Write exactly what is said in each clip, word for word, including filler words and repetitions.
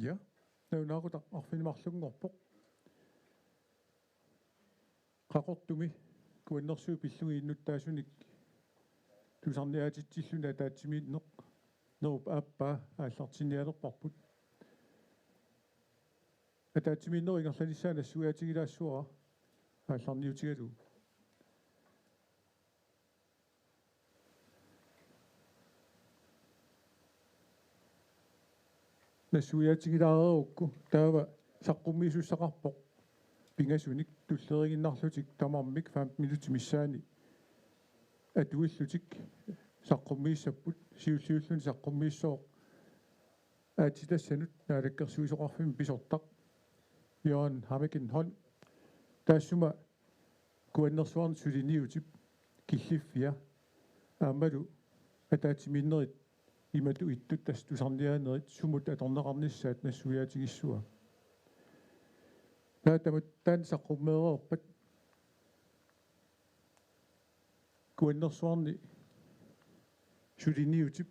Ja, nalunaaqutaq arfineq-marlunngorpoq. Qaqortumi kuannersuup pillugit innuttaasunik tusarniaatitsilluni ataatsimiinneq, Neerup Aappaa, aallartinnialerparput. Ataatsimiinnerup ingerlanissaa nassuiaatigilaassavara aallarniutigalugu. Nassuiaatigilaareerukku taava saqqummiisussaqarpoq pingasunik tulleriiginnarlutik tamarmik femten minutsit missaanni atuillutik saqqummiissapput, siulliulluni saqqummiissooq aatsitassanut naalakkersuisoqarfimmit pisortaq Jørgen Hammeken Holm. Taassuma kuannersuarni suliniutip killiffia aammalu ataatsimiinnerit imatut ittut, tassa tusarniaanerit sumut atorneqarnissaat nassuiaatigissavaa. Taava tama-, taanna saqqummeereerpat kuannersuarni suliniutip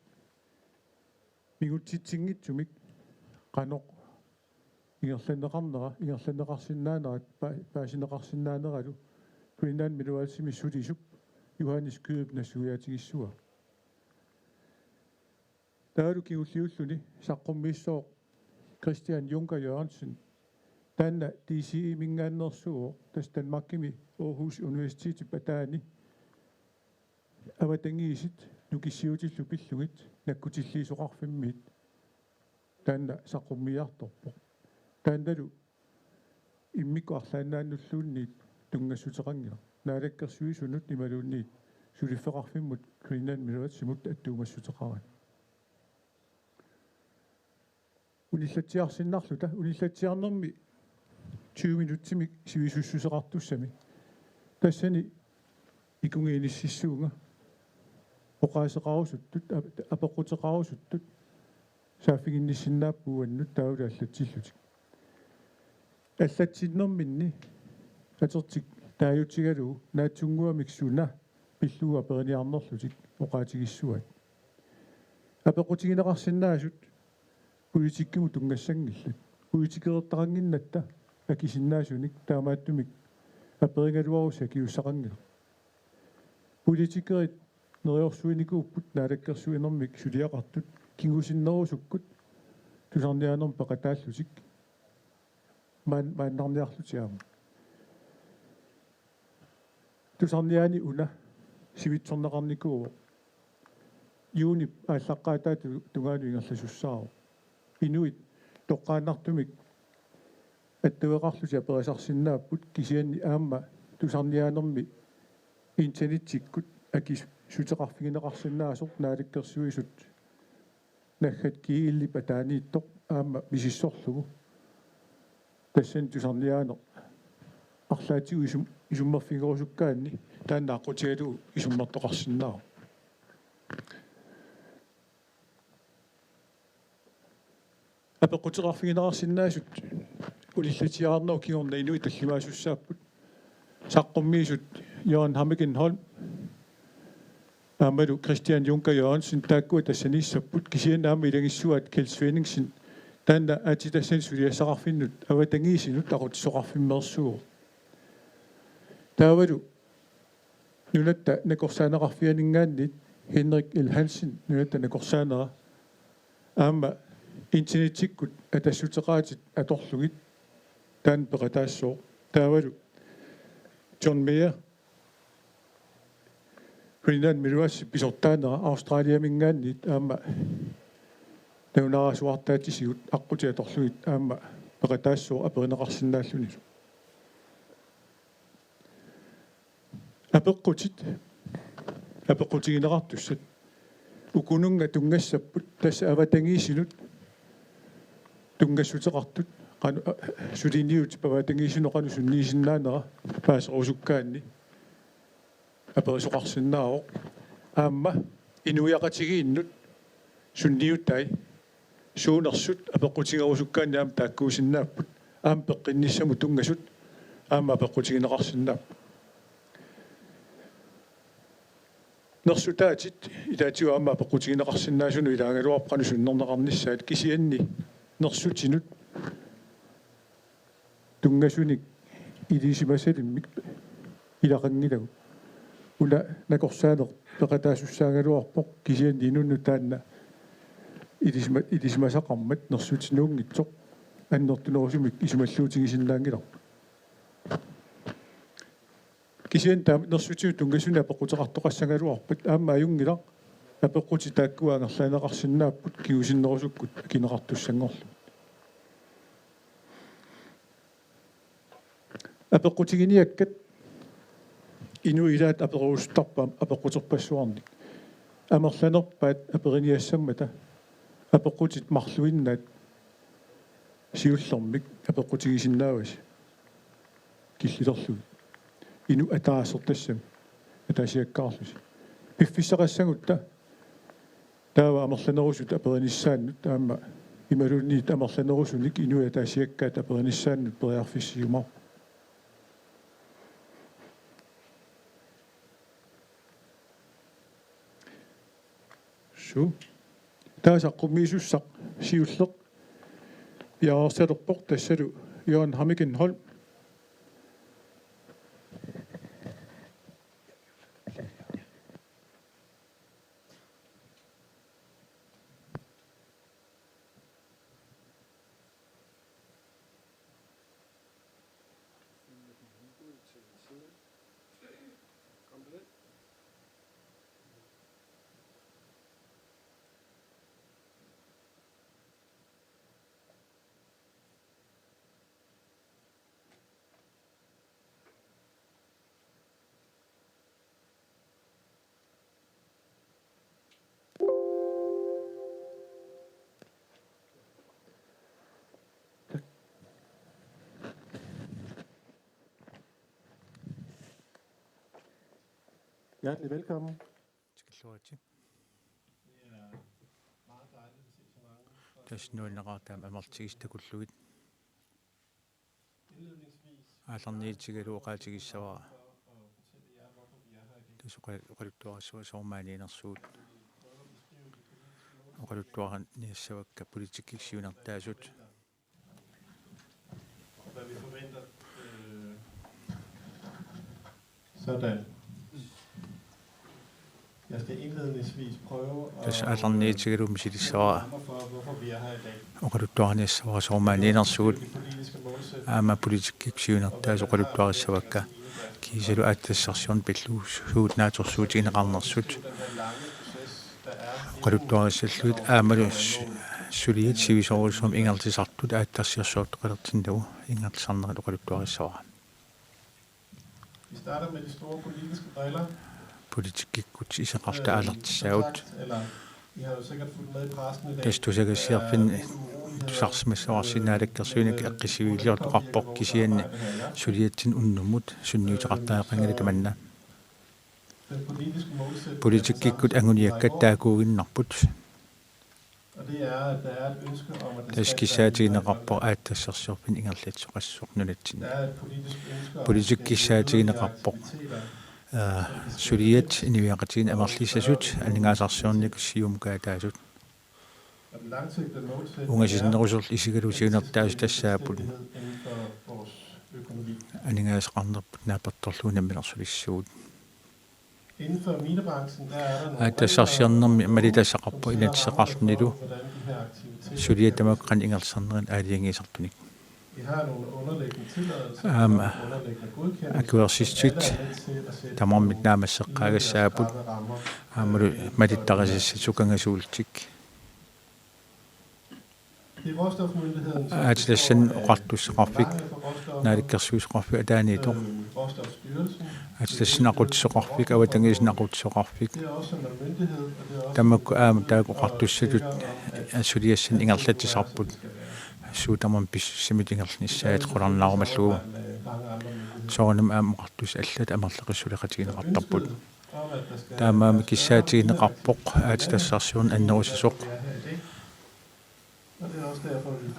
mingutsitsinngitsumik qanoq ingerlanneqarnera, ingerlanneqarsinnaanerat, pa-, paasineqarsinnaaneralu Greenland Mineralsimi sulisup Johannes Kyep nassuiaatigissavaa. Taavalu kingulliulluni saqqummiissooq Christian Junker Jørgensen. Taanna D C E-minngaanneersuuvoq, tassa Danmarkimi Aarhus Universitetip ataani avatangiisit nukissiuutillu pillugit nakkutilliisoqarfimmiit taanna saqqummiiartorpoq. Taannalu immikkut arlaannaannulluunniit tunngassuteqanngilaq. Naalakkersuisunut imaluunniit suliffeqarfimmut Greenland Mineralsimut attuumassuteqarani. Unillatsiarsinnarluta, unillatsiarnermi tyve minutsimik sivisussuseqartussami. Tassani ikunngilississuunga oqaaseqarusuttut, ap-, apeqquteqarusuttut saaffiginnissinnaapput uannut taavalu allatsillutik. Allatsinnerminni atertik taajutigalugu naatsunnguamik suna pillugu aperiniarnerlutik oqaatigissavaat. Apeqqutigineqarsinnaasut politikkimut tunngassanngillat. Politikereertaqannginnatta akisinnaasunik taamaattumik aperigaluarussi akiussaqanngilaq. Politikerit neriorsuinikuupput naalakkersuinermik suliaqartut kingusinnerusukkut tusarniaanermut peqataallutik maan-, maannarniarlutik aamma. Tusarniaani una sivitsorneqarnikuuvoq. Juunip aallaqqaataa tu-, tungaanut ingerlasussaavoq. Inuit toqqaannartumik attaveqarlutik aperisarsinnaapput, kisianni aamma tusarniaanermi internettikkut akissuteqarfigineqarsinnaasoq Naalakkersuisut naggat G L-ip ataaniittoq aamma misissorlugu. Tassani tusarniaaneq arlaatigut isum-, isummerfigerusukkaanni taanna aqqutigalugu isummertoqarsinnaavoq. Apeqquteqarfigineqarsinnaasut unillatsiarnerup kingorna inuit tallimasussaapput. Saqqummiisut Jørgen Hammeken Holm aammalu Christian Junker Jørgensen taakkua tassaniissapput, kisianni aamma ilagissavaat Kjeld Svenningsen, taanna aatsitassani suliassaqarfinnut avatangiisinut aqutsisoqarfimmeersuuvoq. Taavalu nunatta nakorsaaneqarfianinngaanniit Henrik L. Hansen, nunatta nakorsaanera, aamma internettikkut atassuteqaatit atorlugit taanna peqataassooq. Taavalu John Mayer, Greenland Mineralsip pisortaanera, Australiaminngaanniit aamma nalunaarasuartaatisigut aqqutit atorlugit aamma peqataassooq aperineqarsinnaallunilu. Apeqqutit, apeqqutigineqartussat, ukununnga tunngassapput, tassa avatangiisinut tunngassuteqartut, qanu-, a-, suliniutip avatangiisinut qanoq sunniisinnaanera paaserusukkaanni aperisoqarsinnaavoq. Aamma inuiaqatigiinnut sunniutai suunersut apeqqutigerusukkaanni aamma taakkuusinnaapput, aamma peqqinnissamut tunngasut aamma apeqqutigineqarsinnaapput. Nersutaatit ilaatigut aamma apeqqutigineqarsinnaasunut ilaagaluarput qanoq sunnerneqarnissaat, kisianni nersutinut tunngasunik ilisimasalimmik ilaqanngilagut. Una nakorsaaneq peqataasussaagaluarpoq, kisianni inunnut taanna ilisima-, ilisimasaqarmat nersutinuunngitsoq annertunerusumik isumalluutigisinnaanngilarput. Kisianni taama nersutinut tunngasunik apeqquteqartoqassagaluarpat aamma ajunngilaq, apeqqutit taakkua angerlaaneqarsinnaapput kingusinnerusukkut akineqartussanngorlugit. Apeqqutiginiakkat inuit ilaat apererusuttarput aamma apeqquterpassuarnik. Amerlanerpaat aperiniassammata apeqqutit marluinnaat siullermik apeqqutigisinnaavasi killilerlugit. Inuk ataaseq tassami ataasiakkaarlusi. Piffissaqassagutta taava amerlanerusut aperinissaannut aamma imaluunniit amerlanerusunik inuit ataasiakkaat aperinissaannut periarfissiumaarpoq. Suu. Taava saqqummiisussaq siulleq piareersalerpoq, tassalu Jørgen Hammekenholm. Hjertelig velkommen. Tikilluaritsi. Tassa nuanneqaaq taama amerlatigisut takullugit. Aallarniutigalugu oqaatigissavara. Tassa oqa-, oqaluttuarissavara soorlu maaniinnersugut. Oqaluttuarniassavakka politikkikkut siunertaasut. Hvad vi forventer. Øh, sådan. Jeg skal indledningsvis prøve at, Tassa aallarniutigalugu misilissavara. Ramme for, hvorfor vi er her i dag. Oqaluttuarniassavara soorlu maaniinnersugut. Politiske målsætning. Aamma politikkikkut siunertaasut oqaluttuarissavakka. Kiisalu aatsitassarsiorneq pillugu suut naatsorsuutigineqarnersut. Oqaluttuarissallugit aammalu su-, suliat sivisoorujussuarmik ingerlatsisartut aatsitassarsiortoqalersinnagu ingerlasarnerit oqaluttuarissavara. Vi starter med de store politiske briller. Politikkikkut iseqartut aalartissaagut. Som sagt, eller I har jo sikkert fulgt med i pressen i dag. Tassa tusagassiorfinni tusarsimassavarsi naalakkersuinermut eqqissiviliortoqarpoq kisianni suliatsinnut unnummut sunniuteqartariaqanngilaq tamanna. Politikkikkut anguniakkat taakkuuginnarput. Tassa kissaatigineqarpoq aatsitassarsiorfinnut ingerlatsisoqassasoq nunatsinni. Politikkikkut kissaatigineqarpoq, aa, suliat inuiaqatigiinni amerlissasut aningaasarsiornikkut siumukaataasut. Ungasinerusorlu isigalugu siunertaasut tassaapput aningaasaqarnerput naapertorlugu namminersulissuugut. Aatsitassarsiornermi malitassaqarpoq inatsiseqarlunilu suliat tamakku qanoq ingerlasarnerat aalajangiisartunik. Aamma akuersissutit tamarmik naammasseqqaagassaapput aammalu malittarisassat sukangasuullutik. Aatsitassanut oqartussaqarfik, naalakkersuisoqarfiup ataaniittoq. Aatsitassanut aqutsisoqarfik, avatangiisinut aqutsisoqarfik. Tamakku aamma taakku oqartussatut suliassanik ingerlatsisarput. Suut tamarmik pissusissamik ingerlanissaat qularnaarumallugu. Soorunami aamma oqartussat allaat amerlaqisuleqatigineqartarput. Taamaammat kissaatigineqarpoq aatsitassarsiorneq annerusartoq.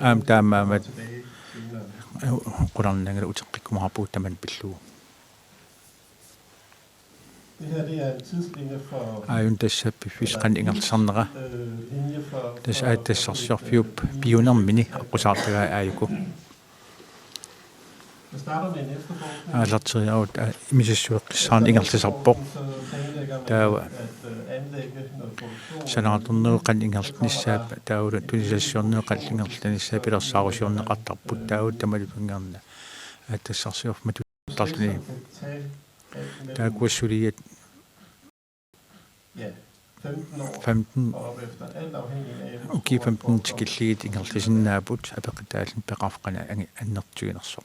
Aamma taamaammat qularnanngilaq uteqqikkumaarpugut tamanna pillugu. Aajuna tassa piffissaq qanoq ingerlasarnera. Tassa aatsitassarsiorfiup piunermini aqqusaartagai aajuku. Aallarteriarutta misissueqqissaarneq ingerlasarpoq. Taava sanaartornerup qanoq ingerlanissaa, taavalu tunisassiornerup qanoq ingerlanissaa pilersaarusiorneqartarput, taavalu tamatuma kingorna aatsitassarsiorfiup tarluni. Taakkua suliat femten, ukiut femten tikillugu ingerlasinnaapput apeqqutaalluni peqarfik qanoq angi-, annertunersoq.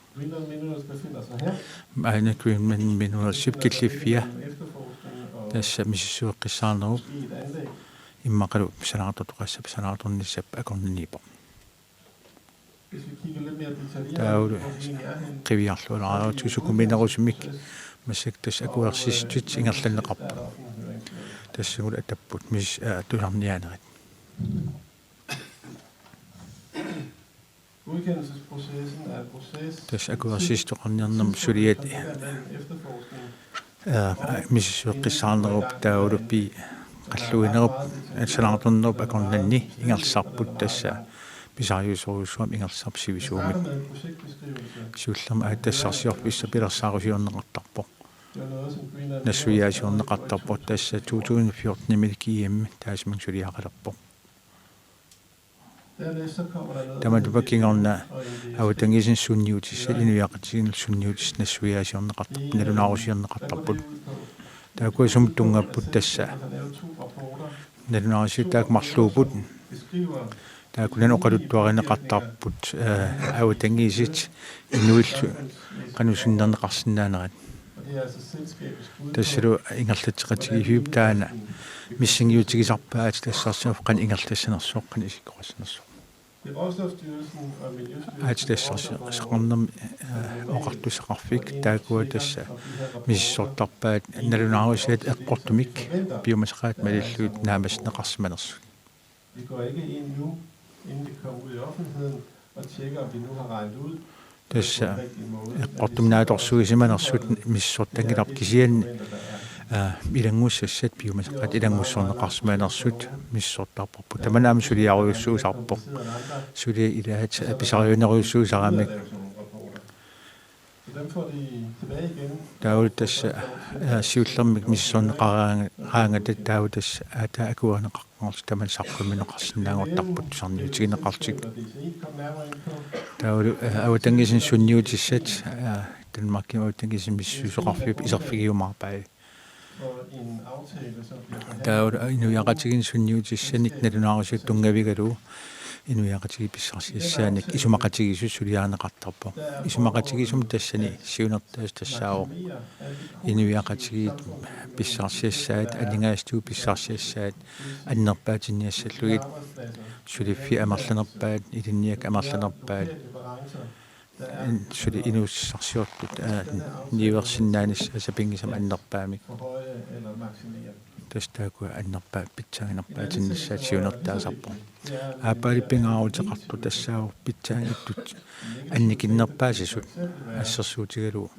Aana Greenland Mineralsip killiffia tassa misissueqqissaarnerup immaqalu sanaartortoqassap sanaartornissap akornanniippoq. Taavalu qiviarluarlutik sukumiinerusumik massakkut tassa akuersissutit ingerlanneqarput. Tassagulu atapput mis-, aa, tusarniaanerit. Tassa akuersissutoqarniarnermi suliat aa, misissueqqissaarnerup taavalu pi-, qalluinerup, sanaartornerup akornanni ingerlasarput tassa pisariusorujussuarmik ingerlasarput sivisuumik. Siullermik aatsitassarsiorfissaq pilersaarusiorneqartarpoq. Nassuiaasiorneqartarpoq tassa to tusind fjorten-imi G M taassuma suliaqalerpoq. Tamatuma kingorna avatangiisinut sunniutissat, inuiaqatigiinnut sunniutissat nassuiaasiorneqartarput, nalunaarusiorneqartarput. Taakkua sumut tunngapput tassa. Nalunaarusiat taakku marluupput. Taakku nanoq oqaluttuarineqartarput, aa, avatangiisit inuillu qanoq sinnerneqarsinnaanerat. Tassalu ingerlatseqatigiiffiup taanna missingiutigisarpaa aatsitassarsiorfiup qanoq ingerlassanersoq, qanoq isikkoqassanersoq. Aatsitassarsiorneqarnermi, aa, oqartussaqarfik taakkua tassa misissortarpaat nalunaarusiat eqqortumik piumasaqaat malillugit naammassineqarsimanersut. Vi går ikke ind nu, inden det kommer ud i offentligheden, og tjekker, om vi nu har regnet ud på den rigtige måde, at vi sikrer os, at det er den anvendte, der er. Tassa eqqortumik naatsorsuisimanersut misissortanngilarput kisianni, aa, ilanngussassat piumasaqaat ilanngussorneqarsimanersut misissortarparput. Tamanna aamma suliarujussuusarpoq. Suliat ilaat pisariunerujussuusaramik. Taavalu tassa, aa, siullermik misissorneqaraanga-, -raangata taava tassa aataa akuerineqaqqaarlutik tamanna saqqummiunneqarsinnaanngortarput tusarniutigineqarlutik. Taavalu, aa, avatangiisinut sunniutissat, aa, Danmarkimi avatangiisinut misissuisoqarfiup iserfigiumaarpai. Taava inuiaqatigiinnut sunniutissanik nalunaarusiat tunngavigalugu inuiaqatigiit pissarsiassaanik isumaqatigiissut suliarineqartarpoq. Isumaqatigiissummi tassani siunertaasoq tassaavoq inuiaqatigiit pissarsiassaat, aningaasatigut pissarsiassaat annerpaatinniassallugit, suliffiit amerlanerpaat, ilinniakkat amerlanerpaat, in-, suli inuussutissarsiortut, aa, niuersinnaanissaat sapinngisamik annerpaamik. Tassa taakkua annerpaat pitsaanerpaatinnissaat siunertaasarpoq. Aappaali pingaaruteqartoq tassaavoq pitsaanngitsut annikinnerpaasasut assersuutigalugu.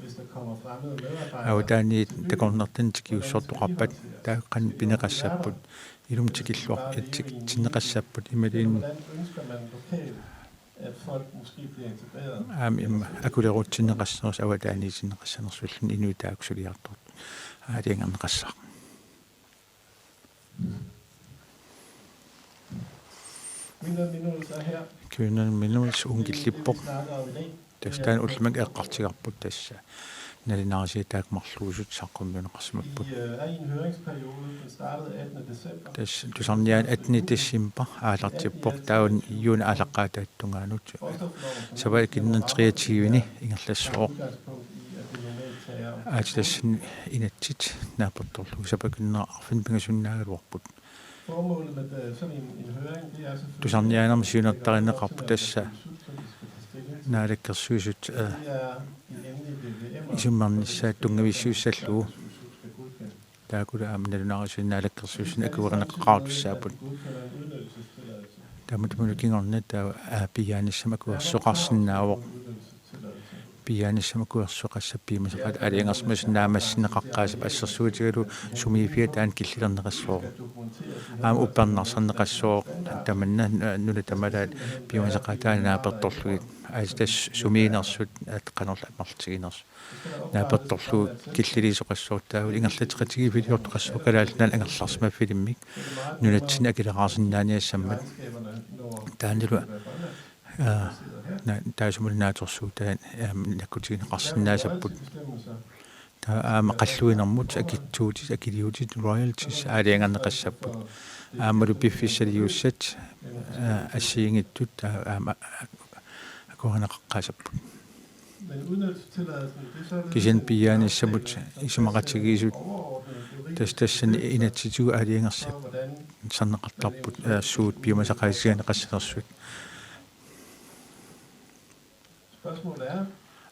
Avataaniit takornartanik tikiussortoqarpat taakku qanoq pineqassapput, ilumut tikilluar-, tik-, tinneqassapput imaluunniit aamma imma akulerutsinneqassanersut avataaniitinneqassanersulluni inuit taakku suliartortut aalajangerneqassaaq. Greenland Minerals uunga killippoq. Tassa taanna ullumikkut eqqartugarput tassa. Nalunaarusiat taakku marluusut saqqummiunneqarsimapput. Tassa tusarniaaneq attende december aallartippoq, taava juunip aallaqqaataata tungaanut. Sapaatip akunneri treogtyve-ni ingerlassooq. Aatsitassani inatsit naapertorlugu sapaatip akunneri arfineq-pingasunnaagaluarput. Tusarniaanermi siunertarineqarpoq tassa Naalakkersuisut, aa, isummernissaat tunngavissiussallugu. Taakkulu aamma nalunaarusiornermi Naalakkersuisuni akuerineqaqaartussaapput. Tamatuma kingorna taava, aa, piiaanissamut akuersoqarsinnaavoq. piiaanissamut akuersoqassappat piumasaqaataat aalajangersimasut naammassineqaqqaassapput assersuutigalugu sumiiffiata aamma killilerneqassooq. Aamma uppernarsarneqassooq tamanna nuna tamalaat piumasaqaataat naapertorlugit. Aasiit tassa sumiinnersut aat qanorlu amerlatiginersut. Naapertorlugu killiliisoqassooq taavalu ingerlatseqatigiiffiliortoqassooq Kalaallit Nunaanni angerlarsimaffilimmik nunatsinni akileraarsinnaaniassammat. Taannalu aa, na-, taassuma naatsorsuutaat, aam, nakkutigineqarsinnaasapput. Taava aamma qalluinermut akitsuutit, akiliutit, royalties aalajangerneqassapput. Aammalu piffissaliussat, aa, assigiinngitsut, taava aamma akuerineqaqqaassapput. Kisianni piiaanissamut isumaqatigiissut tassa tassani inatsisitigut aalajangersarneqartarput, aa, suut piumasaqaatigineqassanersut.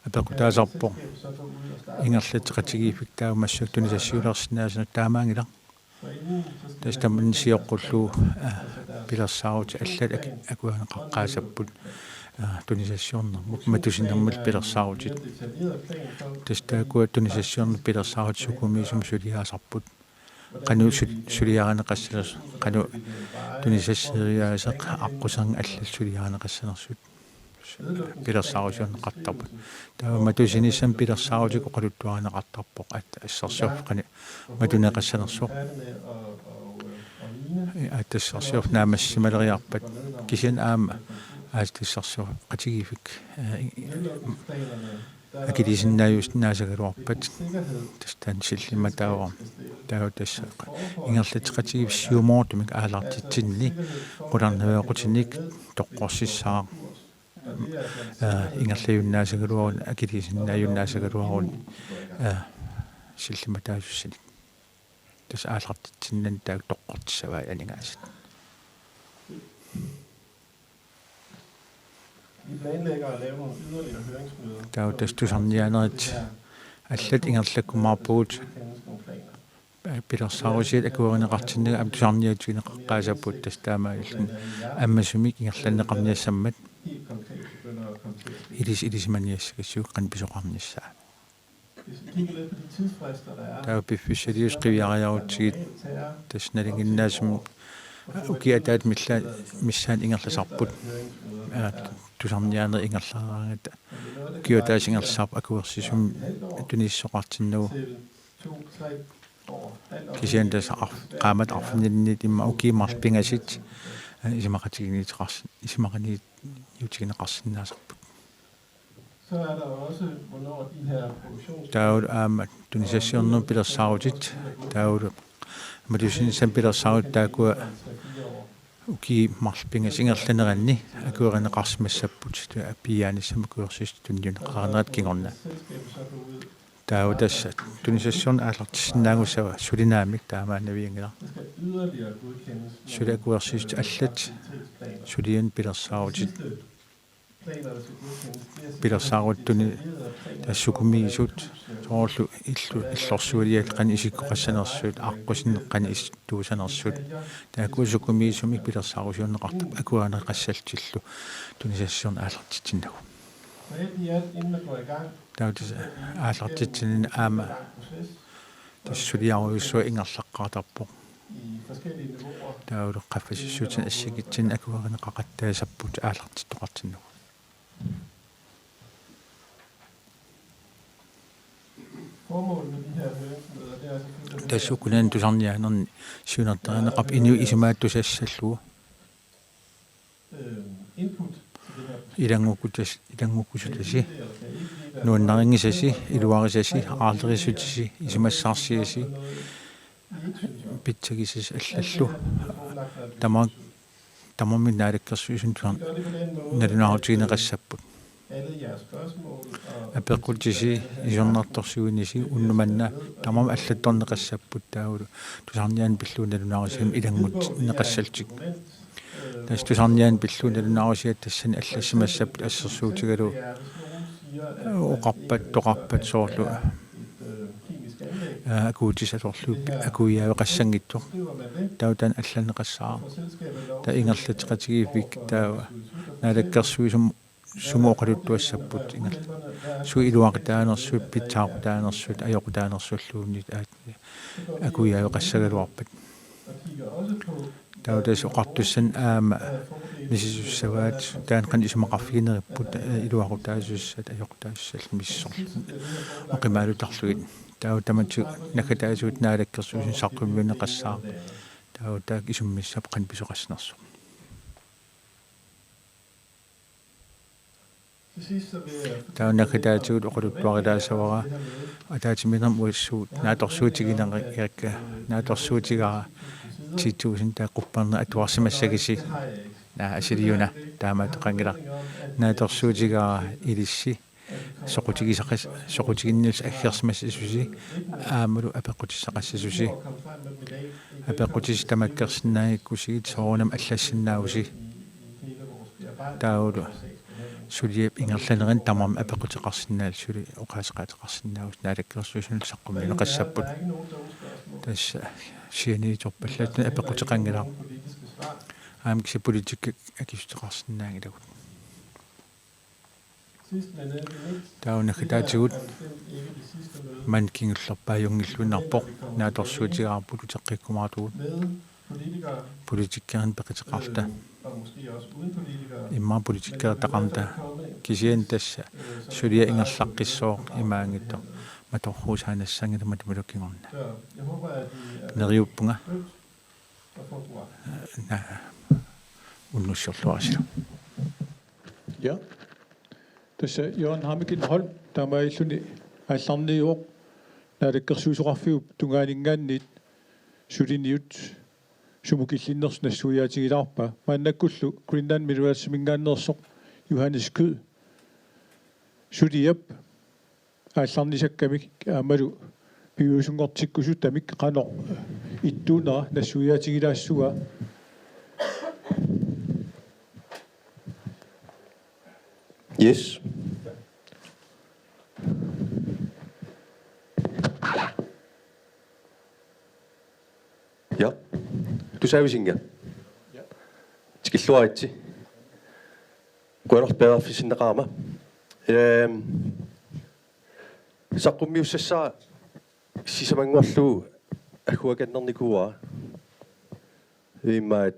Apeqqutaasarpoq ingerlatseqatigiiffik taava massakkut tunisassiulersinnaasunut, taamaanngilaq. Tassa tamanna sioqqullugu, aa, pilersaarutit allat ak-, akuerineqaqqaassapput, aa, tunisassiornermut, matusinermut pilersaarutit. Tassa taakkua tunisassiornermut pilersaarutit sukumiisumik suliaasarput. Qanoq su-, suliarineqassanersut, qanoq tunisassioriaaseq aqquserngit allallu suliarineqassanersut pilersaarusiorneqartarput. Taava matusinissamut pilersaarutit oqaluttuarineqartarpoq, aat assersuut qanoq matuneqassanersoq. Aat assersuut naammassimaleriarpat kisianni aamma aat assersuut qatigiiffik, aa, akiliisinnaajunnaasagaluarpat tassa taanna sillimataavoq. Taava tassa ingerlatseqatigiiffik siumoortumik aallartitsinni qularnaveeqqutinik toqqorsissaaq, aa, ingerlajunnaasagaluaruni, akiliisinnaajunnaasagaluaruni, aa, sillimataasussinik. Tassa aallartitsinnani taakku toqqortissavaat aningaasat. Vi planlægger at lave nogle yderligere høringsmøder. Taava tassa tusarniaanerit allat ingerlakkumaarpagut, pilersaarusiat akuerineqartinnagu aamma tusarniaatigineqaqqaassapput, tassa taamaalilluni ammasumik ingerlanneqarniassammat. Helt konkret begynder at komme til at ske. Ilissi ilisimaniassagassiuk qanoq pisoqarnissaa. Taava piffissaliussat qiviariarutsigit tassa nalinginnaasumik ukiup ataatsip milla-, missaani ingerlasarput. Aa, tusarniaanerit ingerlareeraangata ukiup ataatsip ingerlasarput akuersisumik tunisoqartinnagu. Kisianni tassa arf-, qaammat arfinilinni immaqa ukiut marluk pingasut, aa, isumaqatigineqars-, isumaqatigineqarsinnaasarput. Taavalu aamma tunisassiornermut pilersaarutit, taavalu matusinissamut pilersaarutit taakkua ukiut marluk pingasut ingerlaneranni akuerineqarsimassapput, piiaanissamut akuersissutip tunniunneqareernerata kingorna. Taava tassa tunisassiorneq aallartissinnaanngussavat suli naamik, taamaannavianngilaq. Suli akuersissutit allat sulianut pilersaarutit. Pilersaarutit tuni-, tassa sukumiisut, soorlu illu-, illorsualiat qanoq isikkoqassanersut, aqqusineq qanoq is-, tuusanersut. Taakkua sukumiisumik pilersaarusiorneqartarput akuerineqassallutillu tunisassiorneq aallartitsinnagu. Taava tassa aallartitsinermi aamma tassa suliarujussuaq ingerlaqqaartarpoq. Taavalu qaffasissutinik assigiitsinik akuerineqaqattaassapput aallartittoqartinnagu. Tassa ukunani tusarniaanerni siunertarineqarpoq inuit isumaattussassallugu. Ilanngukkutas-, ilanngukkusutasi, nuannarinngisasi, iluarisasi, aarlerissutisi, isumassaarsiasi, pitsagisasi allallu. Tama-, tamarmik Naalakkersuisuni tusarn-, nalunaarutigineqassapput. Apeqqutisi, isornartorsiuinisi, unnuk manna tamarmik allattorneqassapput taavalu tusarniaaneq pillugu nalunaarusiamik ilanngunneqassallutik. Tassa tusarniaaneq pillugu nalunaarusiat tassani allassimassapput assersuutigalugu oqarpat, toqarpat soorlu, aa, akuutissat atorlugit akuiaaveqassanngitsoq. Taava taanna allanneqassaaq. Taava ingerlatseqatigiiffik taava Naalakkersuisumut sumut oqaluttuassapput ingerl-, suut iluaqutaanersut, pitsaaqutaanersut, ajoqutaanersulluunniit aat-, akuiaaveqassagaluarpat. Taava tassa oqartussanut aamma misisussavaat, taanna qanoq isumaqarfigineripput, eh, iluaqutaasussat, ajoqutaasussat misissorlugit oqimaalutarlugit. Taava tamatut naggataatigut naalakkersuisuni saqqummiunneqassaaq. Taava taakku isummissapput qanoq pisoqassanersoq. Taava naggataatigut oqaluttuarilaassavara ataatsimiinnermi uagut naatsorsuutigineq-, naatsorsuutigaara ti tusind taakku qupperneq atuarsimassagisi. Naa, asiliuna taamaattoqanngilaq. Naatsorsuutigaara ilissi soqutigisaqas-, soqutiginninnissi aggersissasusi aammalu apeqqutissaqassasusi. Apeqqutissat tamakkersinnaanngikkussigit soorunami allassinnaavusi. Taavalu suliap ingerlanerani tamarmik apeqquteqarsinnaallutik suli oqaaseqaateqarsinnaavusi, naalakkersuisunut saqqummiunneqassapput. Tassa sianiitorpallaattunik apeqquteqanngilaq. Aamma kisianni politikki akissuteqarsinnaanngilagut. Taava naggataatigut maani kingullerpaajunngilluinnarpoq, naatsorsuutigaarput uteqqikkumaartugut. Politikerit peqateqarluta. Immaqa politikeritaqarnata. Kisianni tassa suliaq ingerlaqqissooq imaanngitsoq. Matorhuusaanassanngilaq matuma kingorna. Neriuppunga. Na-, unnussiorluarisilu. Ja. Tassa Jørgen Hammiken Holm taamaalilluni aallarniuvoq, naalakkersuisoqarfiup tungaaninngaanniit suliniut sumut killinnersoq nassuiaatigilaarpaa. Maannakkullu Greenland Mineralsiminngaanneersoq Johannes Kyed suliap aallarnisakkamik aammalu piviusunngortikkusutamik qanoq ittuunera nassuiaatigilaassavaa. Yes. Ja. Tusaavisinga. Tikilluaritsi. Qujanaq periarfissinneqarama. Ehm, saqqummiussassara sisamanngorlugu agguakannernikuuara. Immaqa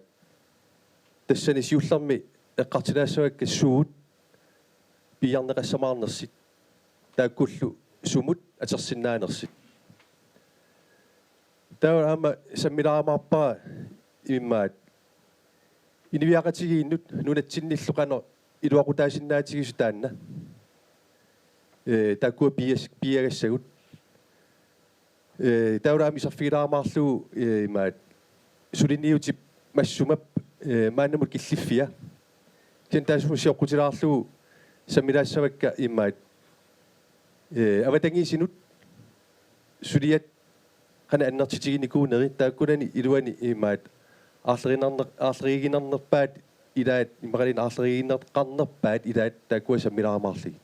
tassani siullermi eqqartulaassavakka suut piiarneqassamaarnersut, taakkullu sumut atorsinnaanersut. Taava aamma sammilaarumaarpara immaqa inuiaqatigiinnut nunatsinnillu qanoq iluaqutaasinnaatigisut taanna. Ee, taakkua piias-, piiagassagut. Ee, taava aamma iserfigilaarumaarlugu, ee, imaat suliniutip Massumap, ee, maannamut killiffia. Kisianni taassuma sioqqutilaarlugu sammilaassavakka imaat, ee, avatangiisinut suliat qanoq annertutiginikuuneri, taakkunani iluani imaat aarlerinarner-, aarleriiginernerpaat ilaat, immaqaluunniit aarleriigineqarnerpaat ilaat, taakkua sammilaarumaarlugit.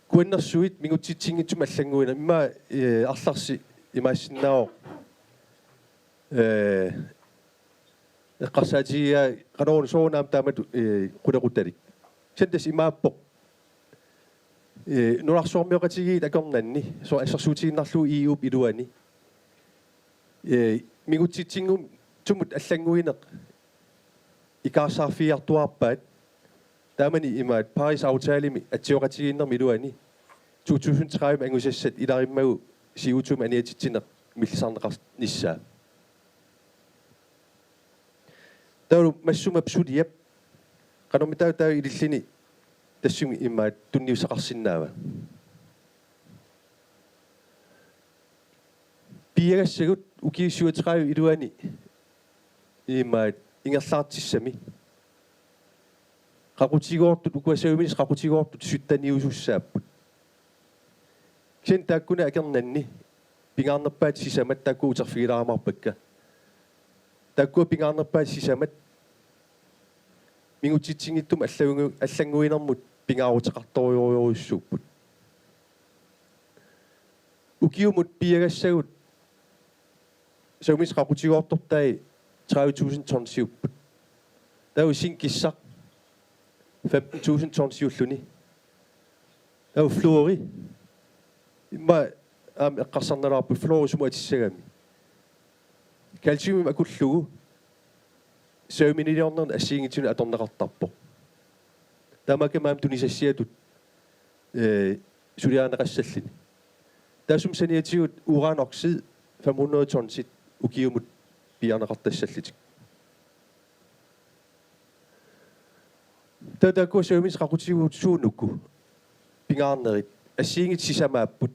Kuannersuit mingutsitsinngitsumik allannguineq, immaqa, ee, arlarsi imaassinnaavoq, ee, eqqarsaatigigaa qanoruna soorunami taamatut, ee, qulequtalik. Kisianni tassa imaappoq, ee, nunarsuarmioqatigiit akornanni, soorlu assersuutigiinnarlugu E U-p iluani, ee, mingutsitsinngitsumut allannguineq ikaarsaarfigiartuaarpaat. Taamani imaat Paris-aftalemi atsioqatigiinnermi iluani to tusind tredive angusassat ilarimmagu C O to-mik aniatitsineq millisarneqarnissaa. Taavalu Massumap suliap qanormitaava taava ililluni tassunga imaat tunniussaqarsinnaava? Piiagassagut ukiut syvogtredive iluani imaat ingerlaartissami qaqutigoortut, ukua saviminissat qaqutigoortut sytteniusussaapput. Kisianni taakkuna akornanni pingaarnerpaat sisamat, taakkua uterfigilaarumaarpakka. Taakkua pingaarnerpaat sisamat mingutsitsinngitsumut allangu-, allannguinermut pingaaruteqartorujorujussuupput. Ukiumut piiagassagut saviminissat qaqutigoortortai tredive tusind tonsiupput. Taava zinkissaq femten tusind tonsiulluni. Taava fluori. Immaqa aamma eqqarsarnalaarput fluori sumut atissagami. Calciumimik akullugu saviminiliornerni assigiinngitsunik atorneqartarpoq. Taamaakkami aamma tunisassiatut, ee, suliarineqassalluni. Taassuma saniatigut uranoxid fem hundrede tonsit ukiumut piiarneqartassallutik. Taava taakkua saviminissaq qaqutigut suut uku pingaarnerit assigiinngitsut sisamaapput.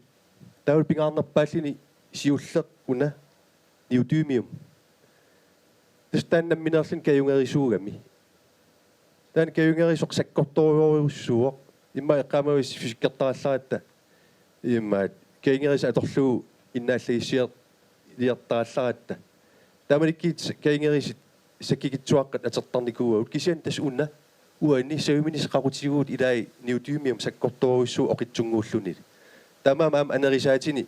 Taava pingaarnerpaalluni siulleq una neodymium. Tassa taanna nammineerluni kajungerisuugami. Taanna kajungerisoq sakkortoorujussuuvoq. Immaqa eqqaamavassi fysikkertarallaratta. Immaqa kajungerisat atorlugu innaallagissiortarallaratta. Taamanikkut kajungerisat sakkukitsuaqqat atortarnikuuagut. Kisianni tassa una uani saviminissaq qaqutigut ilai neodymium sakkortoorujussuuvoq oqitsunnguulluni. Taamaammat aamma anorisaatini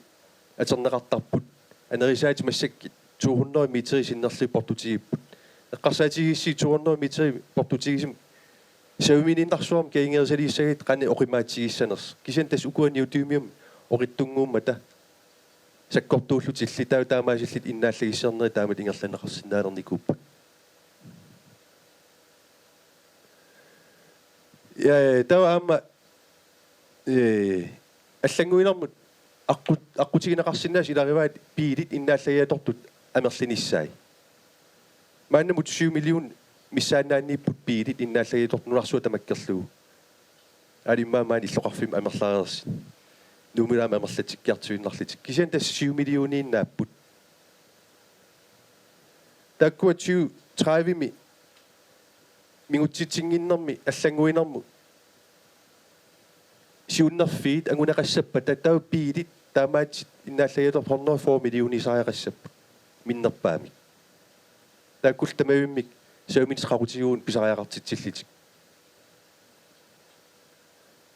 atorneqartarput. Anorisaatit massakkut to hundrede meterit sinnerlugit portutigipput. Eqqarsaatigigassiuk to hundrede meterit portutigisumik saviminiinnarsuarmik kajungerisaliissagatta qanoq oqimaatsigissanersoq. Kisianni tassa ukua neodymium oqitsunnguummata sakkortuullutillu taava taamaasillutik innaallagissiornerit taamatut ingerlanneqarsinnaalernikuupput. Ja, taava aamma, ee, allannguinermut aqqu-, aqqutigineqarsinnaasut ilagivaat biilit innaallagiatortut amerlinissaat. Maannamut syv million missaannaanniipput biilit innaallagiatortut nunarsuaq tamakkerlugu. Aali immaqa maani illoqarfimmi amerlareersut. Nuummilu aamma amerlatsikkiartuinnarlutik. Kisianni tassa syv millioniinnaapput. Taakkua tyve tredivemi mingutsitsinnginnermi allannguinermut siunnerfiit anguneqassappata taava biilit taamaattumik innaallagiatortut hundrede og fyrre millionisariaqassapput minnerpaamik. Taakkullu tamavimmik saviminissaq qaqutigut pisariaqartitsillutik.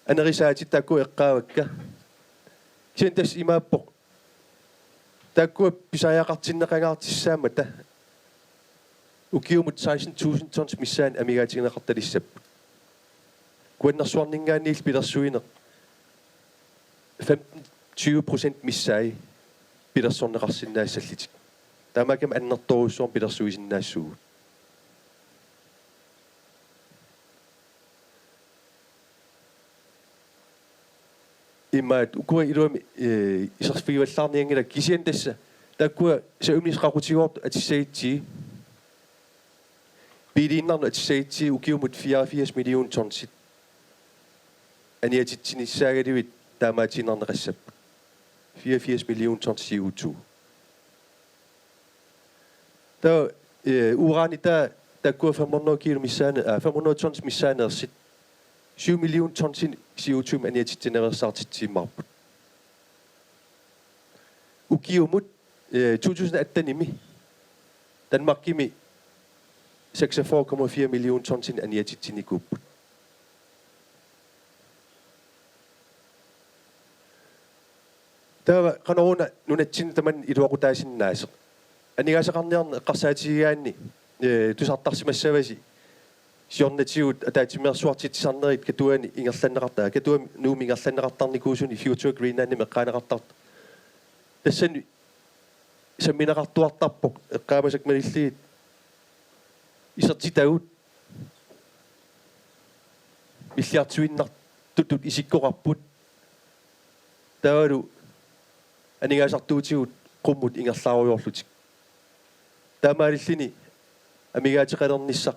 Anorisaatit taakkua eqqaavakka. Kisianni tassa imaappoq. Taakkua pisariaqartinneqangaartussaammata ukiumut seksten tusind tons missaanni amigaatigineqartalissapput. Kuannersuarninngaanniillu pilersuineq femten tyve procent missaat pilersorneqarsinnaassallutik. Taamaakkami annertoorujussuarmik pilersuisinnaassaagut. Imaat ukua iluamik, ee, iserfigivallaarnianngilakka kisianni tassa taakkua saviminissaq qaqutigoortut atissagutsigit. Biiliinnarnut atissagutsigit ukiumut fireogfirs million tonsit aniatitsinissaagaluit taamaatiinnarneqassapput. Fireogfirs million tons C O to. Taava, ee, uranitaa taakkua fem hundrede kilo missaane-, aa, fem hundrede tons missaaneersut. Syv million tonsinik C O to-mik aniatitsinaveersaartitsiumaarput. Ukiumut, ee, to tusind attenimi Danmarkimi seksogfyrre komma fire million tonsinik aniatitsinikuupput. Taava qanoruna nunatsinni tamanna iluaqutaasinnaasoq. Aningaasaqarniarneq eqqarsaatigigaanni, ee, tusartarsimassavasi siornatigut ataatsimeersuartitsisarnerit Katuani ingerlanneqarta-, Katuami Nuummi ingerlanneqartarnikuusuni Future Greenlandimi eqqaaneqartartoq. Tassani sammineqartuartarpoq eqqaamasakka malillugit isertitagut milliardiinnartutut isikkoqarput. Taavalu aningaasartuutigut qummut ingerlaarujoorlutik. Taamaalilluni amigaateqalernissaq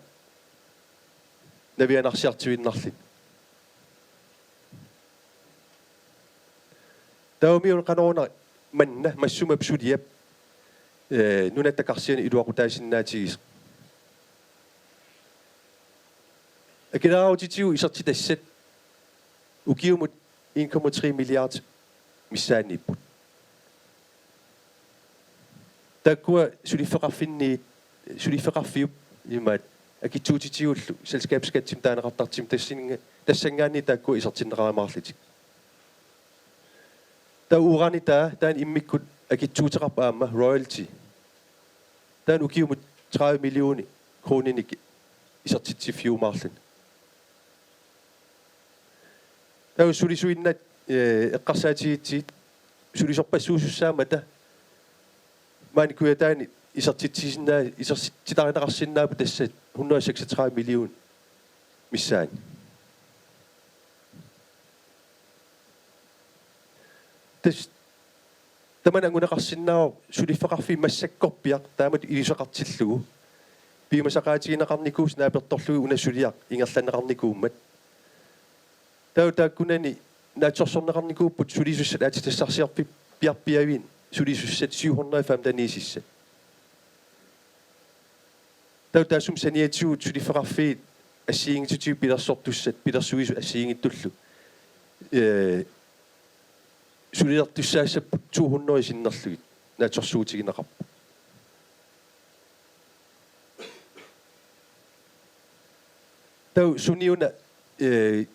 navianarsiartuinnarluni. Taavami una qanoruna manna Massumap suliap, ee, nunatta karsiani iluaqutaasinnaatigisoq. Akileraarutitigut isertitassat ukiumut en komma tre milliard missaanniipput. Taakkua suliffeqarfinni, suliffeqarfiup imaat akitsuutitigullu selskabsskattimik taaneqartartumi tassannga-, tassanngaanniit taakkua isertinneqarumaarlutik. Taava uranitaa taanna immikkut akitsuuteqarpoq aamma royalty. Taanna ukiumut tredive millioni koruuninik isertitsiffiumaarluni. Taava sulisuinnat, eh, eqqarsaatigitsigit sulisorpassuusussaammata maani Kujataani isertitsisinnaa-, isertitsitarineqarsinnaapput tassa hundrede seksogtredive million missaani. Tassa tamanna anguneqarsinnaavoq suliffeqarfiit massakkorpiaq taamatut iluseqartillugu. Piumasaqaatigineqarnikuusoq naapertorlugit una suliaq ingerlanneqarnikuummat. Taava taakkunani naatsorsorneqarnikuupput sulisussat aatsitassarsiorfiit piarpiaviit sulisussat syv hundrede femteniisissat. Taava taassuma saniatigut suliffeqarfiit assigiinngitsutigut pilersortussat, pilersuisut assigiinngitsullu, ee, sulilertussaassapput to hundrede sinnerlugit naatsorsuutigineqarpoq. Taava suniuna, ee,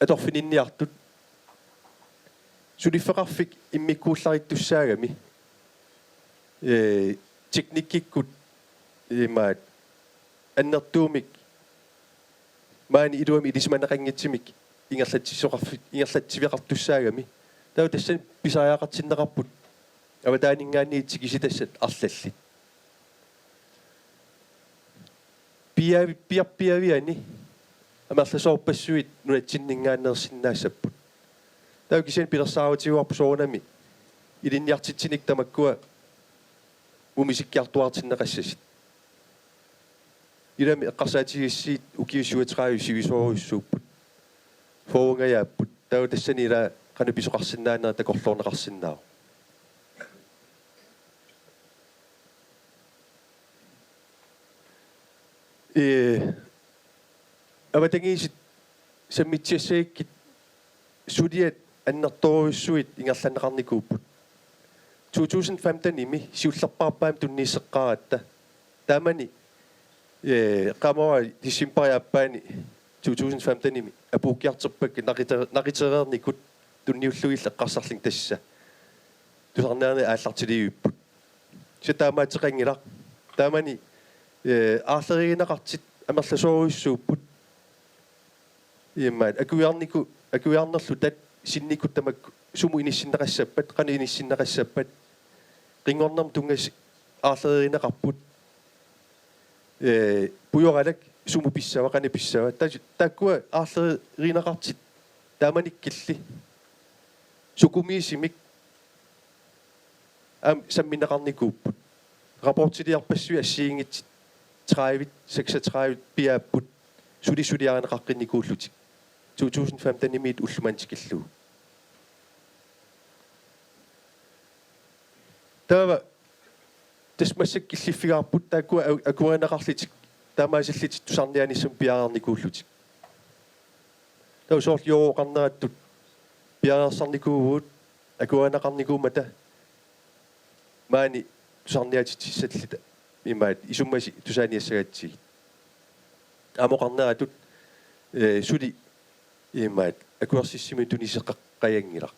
atorfininniartut suliffeqarfik immikkuullarittussaagami, ee, teknikkikkut imaat annertuumik maani iluamik ilisimaneqanngitsumik ingerlatsisoqarfi-, ingerlatsiveqartussaagami. Taava tassani pisariaqartinneqarput avataaninngaanniit tikisitassat arlallit. Piavi-, piarpiaviani amerlasoorpassuit nunatsinninngaanneersinnaassapput. Taava kisianni pilersaarutigaarput soorunami ilinniartitsineq tamakkua mumisikkiartuaartinneqassasut. Ilami eqqarsaatigigassiuk ukiut syvogtredive sivisoorujussuupput. Fyrrengajaapput. Taava tassani ila qanoq pisoqarsinnaanerat takorloorneqarsinnaavoq. Ee, avatangiisit sammitsiassagakkit suliat annertoorujussuit ingerlanneqarnikuupput. To tusind femtenimi siullerpaarpaamik tunniusseqqaaratta taamani, ee, qaamavara decembarip aappaani to tusind femtenimi apuukkiartorpakka naqite-, naqitereernikut tunniullugillu eqqarsarlunga tassa tusarniarnerit aallartilivippoq. Kisianni taamaattoqanngilaq. Taamani, ee, aarleriigineqartut amerlasoorujussuupput. Imaat akuiarniku-, akuiarnerluta sinnikkut tamakku sumut inissinneqassappat, qanoq inissinneqassappat. Qinngornermut tunngasut aarleriigineqarput. Ee, pujoralak sumut pissava, qanoq pissava. Taa-, taakkua aarleriigineqartut taamanikkilli sukumiisumik aamma sammineqarnikuupput. Rapportiliorpassuit assigiinngitsut tredive, seksogtredive piaapput suli suliarineqaqqinnikuullutik to tusind femtenimiit ullumimut tikillugu. Taava tassa massakkut killiffigaarput taakkua a-, akuerineqarlutik taamaasillutik tusarniaanissamut piareernikuullutik. Taava soorlu juuqarnerattut piareersarnikuuvugut akuerineqarnikuummata maani tusarniaatitsissalluta imaat isummasi tusaaniassagatsigit. Aamma oqarneratut, ee, suli imaat akuersissummik tuniseqaqqajanngilaq.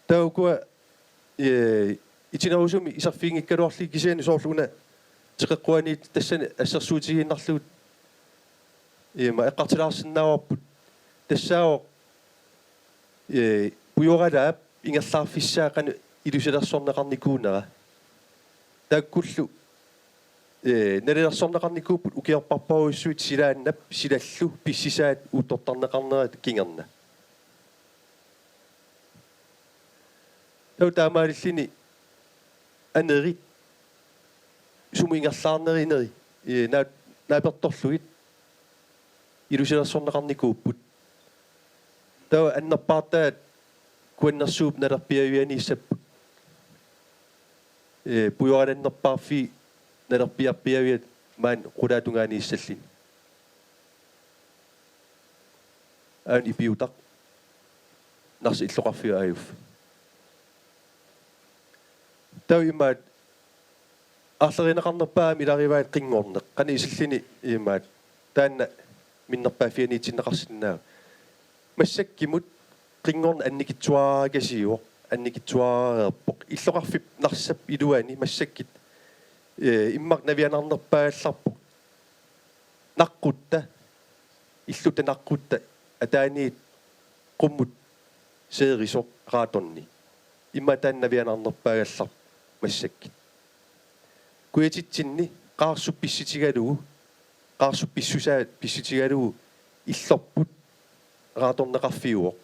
Taava ukua, ee, itinerusumik iserfiginngikkaluarlugit kisianni soorlu una teqeqquaniit tassani assersuutigiinnarlugu imaat eqqartulaarsinnaavarput tassaavoq, ee, pujoralaap ingerlaarfissaa qanoq ilusilersorneqarnikuunera. Taakkullu, ee, nalilersorneqarnikuupput ukiorparparujussuit silaannap silallu pissisaat uuttortarneqarnerat kingorna. Taava taamaalilluni anerit sumut ingerlaarnerineri, ee, naa-, naapertorlugit ilusilersorneqarnikuupput. Taava annerpaartaat Kuannersuup nalerpiavianiissapput. Ee, pujoralannerpaarfiit nalerpiarpiaviat maani qulaatungaaniissalluni. Aana Ipiutaq, Narsap illoqarfiup aajuffa. Taava imaat aarlerineqarnerpaamik ilarivaat qinngorneq. Qanoq isilluni imaat taanna minnerpaaffianiitinneqarsinnaava. Massakkut qinngorneq annikitsuaraakasiivoq, annikitsuaraareerpoq. Illoqarfik Narsap iluani massakkut, ee, immaqa navianarnerpaagallarpoq. naqqutta, illutta naqqutta ataaniit qummut seerisoq raatonni. Immaqa taanna navianarnerpaagallarpoq massakkut. Kujatitsinni qaarsup pissutigalugu, qaarsup pissusaa pissutigalugu illorput raatorneqarfiuvoq.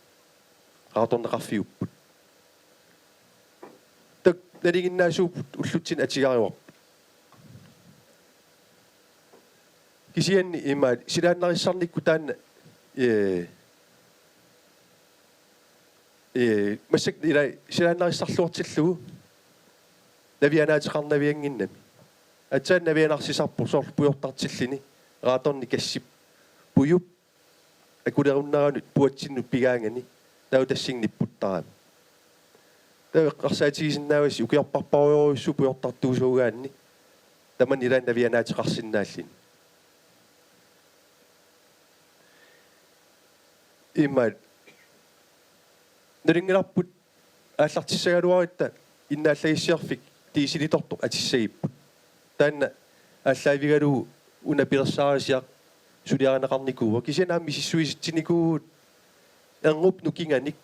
Raatorneqarfiupput. Taakku nalinginnaasuupput ullutsinni atugaruarput. Kisianni ima silaannarissarnikkut taanna, ee, ee, massakkut ila silaannarissarluartillugu navianaateqarnaviannginnami. Aatsaat navianarsisarpoq soorlu pujortartilluni, raatorni gassip pujup akulerunneranut puatsinnut pigaangani taava tassunga nipputtarami. Taava eqqarsaatigisinnaavasi ukiorparparujorujussuuvoq pujortartuusuugaanni tamanna ilaanni navianaateqarsinnaalluni. Ima nalunngilarput aallartissagaluarutta innaallagissiorfik dieselitortoq atussagipput. Taanna aallaavigalugu una pilersaarisiaq suliarineqarnikuuvoq. Kisianni aamma misissuisitsinikuuvugut erngup nukinganik,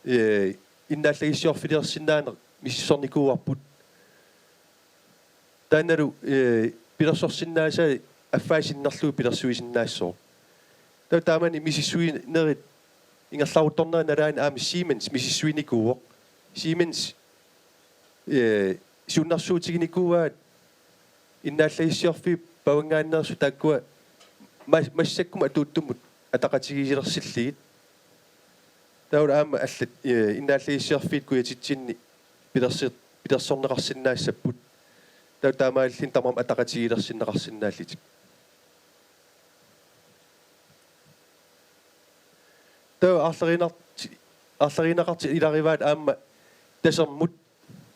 ee, innaallagissiorfiliorsinnaaneq misissornikuuarput. Taannalu, ee, pilersorsinnaasaa affaa sinnerlugu pilersuisinnaassooq. Taava taamani misissuinerit ingerlaruttornerat nalaani aamma Siemens misissuinikuuvoq. Siemens, ee, siunnersuutiginikuuaat innaallagissiorfiit pavanngaanneersut taakkua mas-, massakkut atuuttumut ataqatigiilersillugit. Taava aamma allat, ee, innaallagissiorfiit kujatitsinni pilersi-, pilersorneqarsinnaassapput. Taava taamaalilluni tamarmik ataqatigiilersinneqarsinnaallutik. Taava aarlerinart-, aarlerineqartut ilagivaat aamma tasermut,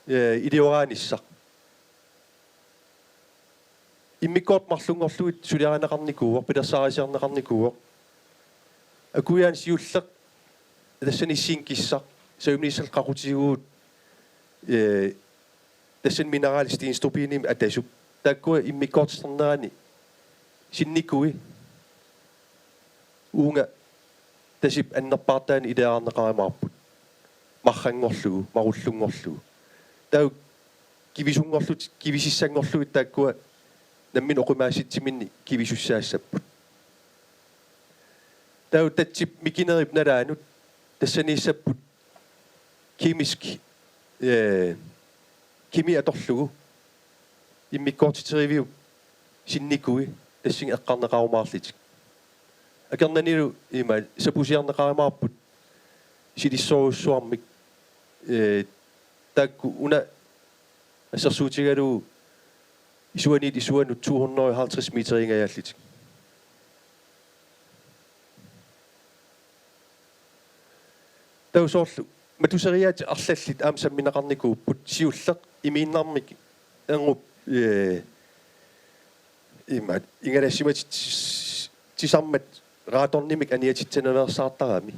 ee, ilioraanissaq. Immikkoortut marlunngorlugit suliarineqarnikuuvoq, pilersaarisiorneqarnikuuvoq. Akuiaani siulleq, tassani sinkissaq, sajuminissallu qaqutiguugut, ee, tassani mineralit stenstrubinimik atasup. Taakkua immikkoortiternerani sinnikui uunga tasip annerpaartaani iliarneqarumaarput. Marranngorlugu, marulluunngorlugu. Taava kivisunngorlutik, kivisissanngorlugit taakkua nammineq oqimaatsiminnik kivisussaassapput. Taava tatsip mikinerip nalaanut tassaniissapput kemisk, ee, kemi atorlugu immikkoortiteriviup sinnikui tassunga eqqarneqarumaarlutik. Akornannilu ima sapusiorneqarumaarput silissorujussuarmik, ee, taakku una assersuutigalugu isuaniit isuanut to hundrede og halvtreds meteriingajaallutik. Taava soorlu matuseriaatit arlallit aamma sammineqarnikuupput, siulleq imiinnarmik erngup, ee, ima ingalassimatit tis-, tisarmat raatornimik aniatitsinaveersaartarami.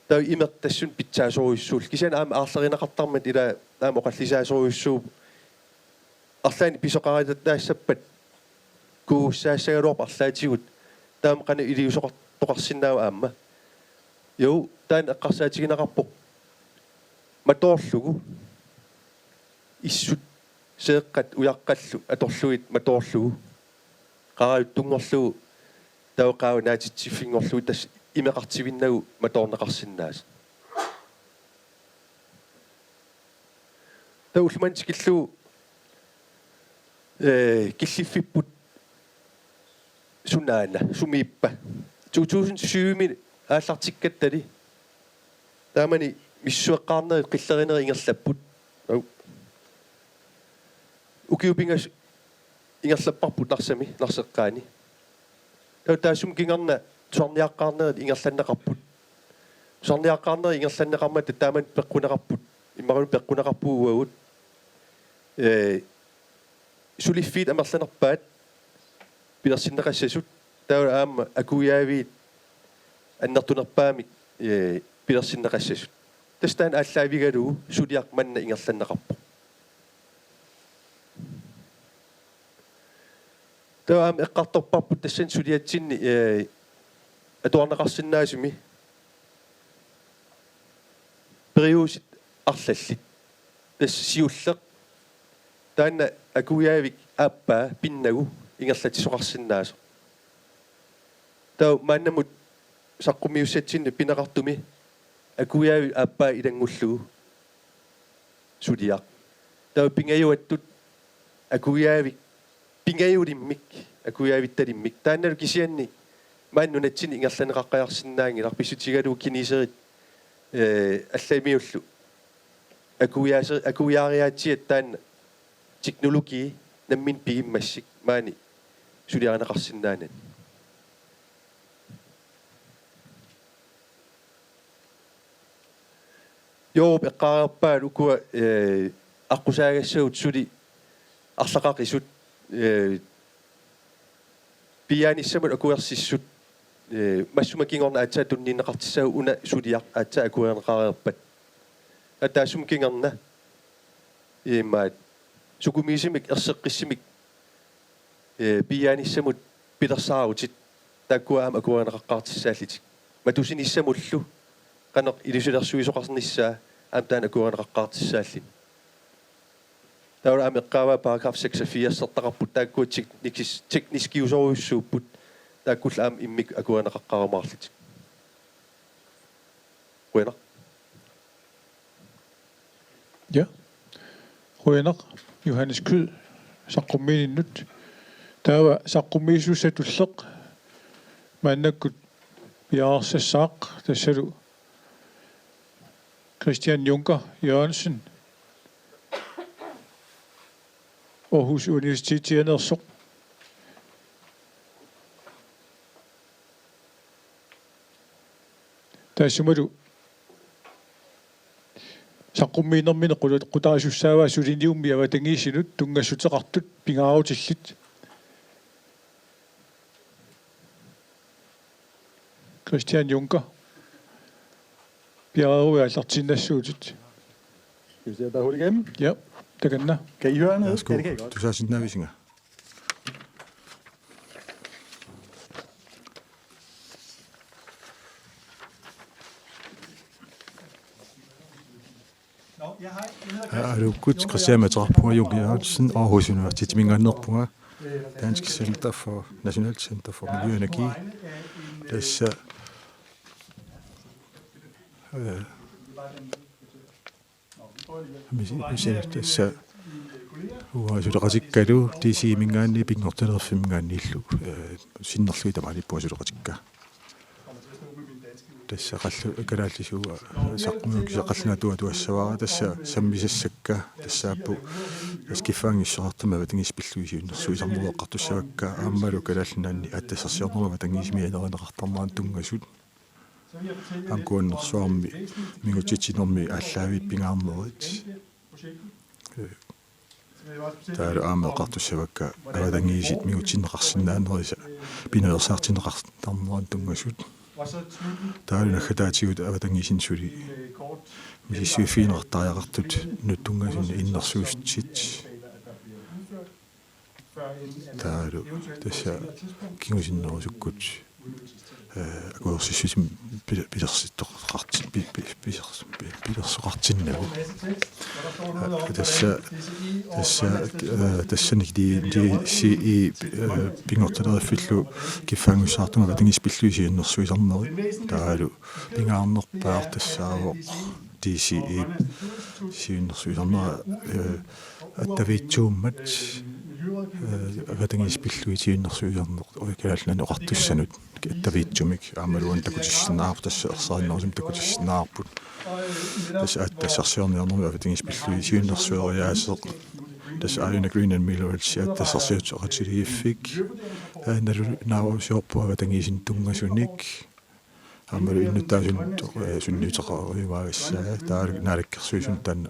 Taava imeq tassunga pitsaasorujussuullugu. Kisianni aamma aarlerineqartarmat ila aamma oqallisaasorujussuuvoq. Arlaannik pisoqaralaassappat kuugussaassagaluarpat arlaatigut taama qanoq iliuuseqartoqarsinnaava aamma. Juu, taanna eqqarsaatigineqarpoq matoorlugu. Issut seeqqat ujaqqallu atorlugit matoorlugu. Qaarajuttunngorlugu taava qaava naatitsiffinngorlugu tassa imeqartivinnagu matoorneqarsinnaasut. Taava ulloq manna tikillugu, ee, killiffipput sunaana, sumiippa. To tusind syvimi aallartikkattali taamani misissueqqaarnerit qillerinerit ingerlapput. Au. Ukiut pingasut ingerlapparput Narsami, Narseqqaani. Taava taassuma kingorna tusarniaqqaarnerit ingerlanneqarput. Tusarniaqqaarnerit ingerlanneqarmata taamani peqquneqarput. Imaluunniit peqquneqarpugut uagut. Ee, suliffiit amerlanerpaat pilersinneqassasut, taava aamma akuiaaviit annertunerpaamik, ee, pilersinneqassasut. Tassa taanna aallaavigalugu suliaq manna ingerlanneqarpoq. Taava aamma eqqartorparput tassani suliatsinni, eh, atuarneqarsinnaasumi periuseq arlallit. Tassa siulleq. Taanna akuiaavik aappaa pinnagu ingerlatsisoqarsinnaasoq. Taava maannamut saqqummiussatsinni pineqartumi akuiaavik aappaa ilanngullugu suliaq. Taava pingajuattut akuiaavik pingajulimmik, akuiaavittalimmik. Taannalu kisianni maani nunatsinni ingerlanneqaqqaarsinnaanngilaq, pissutigalugu kineserit, eh, allamiullu. Akuiaase-, akuiaariaatsiat taanna teknologi nammineq pigimmassuk maani suliarineqarsinnaanani. Joorup eqqaareerpaalu ukua, eh, aqqusaagassavut suli arlaqaqisut, eh, piiaanissamut akuersissut, eh, massuma kingorna aatsaat tunniunneqartussaavoq, una suliaq aatsaat akuerineqareerpat. Taassuma kingorna imaat sukumiisumik erseqqissumik, eh, piiaanissamut pilersaarutit taakkua aamma akuerineqaqqaartussaallutik. Matusinissamullu qanoq ilusilersuisoqarnissaa aamma taanna akuerineqaqqaartussaalluni. Taava aamma eqqaavaa paragraf seksogfirsertaqarput, taakkua teknisk-, tekniskiusorujussuupput, taakkullu aamma immikkut akuerineqaqqaarumaarlutik. Qujanaq. Ja. Qujanaq Johannes Kyed saqqummiininnut. Taava saqqummiisussatulleq maannakkut piareersassaaq, tassalu Christian Junker Jørgensen, Aarhus Universitetianeersoq. Taassumalu saqqummiinermini qula-, qutaasussaavaa suliniummi avatangiisinut tunngassuteqartut pingaarutillit. Christian Junker. Piareeruit aallartinnassuutit. Skal vi se, om der er hul igennem? Ja, takanna. Kan I høre noget? Værsgo. Ja, det kan I godt. Tusaasinnaavisinnga? Aluukkut, Christian ateqarpunga, Junker Jørgensen, Aarhus Universitetiminngaanneerpunga, Dansk Center for, Nationalt Center for Miljø og Energi. Tassa, øh, misi-, misi-, tassa uanga suleqatikkalu D C E-minngaanniit Pinngortitalerfimminngaanniillu, øh, sinnerlugit taamaalippunga suleqatikka. Tassa qallu-, kalaallisuuvoq saqqummiukkusunnguamik qallunaatuutuassavara, tassa sammisassakka, tassaapput tassa kiffaanngissuseqartumik avatangiisit pillugit siunnersuisarnerup eqqartussavakka, aammalu Kalaallit Nunaanni aatsitassarsiornermut avatangiisimik erinarneqartarnerannut tunngasut. Aamma Kuannersuarmi mingutsitsinermi aallaaviit pingaarnerit. Taavalu aamma eqqartussavakka avatangiisit mingutsinneqarsinnaanerisa pinaveersaartinneqartarnerannut tunngasut. Taavalu naggataatigut avatangiisinut suli misissuiffigineqartariaqartut nuttunngasunut innersuussutit. Taavalu tassa kingusinnerusukkut, eh, akuersissutissamik pil-, pilersittoqarti-, pi-, pi-, pilers-, pi-, pilersoqartinnagu. Eh, tassa, tassa, eh, tassani D-, D C E, eh, Pinngortitaleriffillu kiffaanngissuseqartumik avatangiisit pillugit siunnersuisarnerit. Taavalu pingaarnerpaaq tassaavoq D C E siunnersuisarnera, eh, attaviitsuummat, eh, avatangiisit pillugit siunnersuisarneq, oi, Kalaallit Nunaanni Oqartussanut attaviitsumik aammalu uani takutissinnaavarput, tassa ersarinnerusumik takutissinnaavarput. Tassa aatsitassarsiorniarnermi avatangiisit pillugit siunnersueriaaseq. Tassa aajuna Greenland Minerals aatsitassarsiutseqatigiiffik, eh, nalu-, naarusiorpoq avatangiisinut tunngasunik. Aammalu innuttaasunut, eh, sunniuteqarujumaarpassaa, taavalu Naalakkersuisunut taanna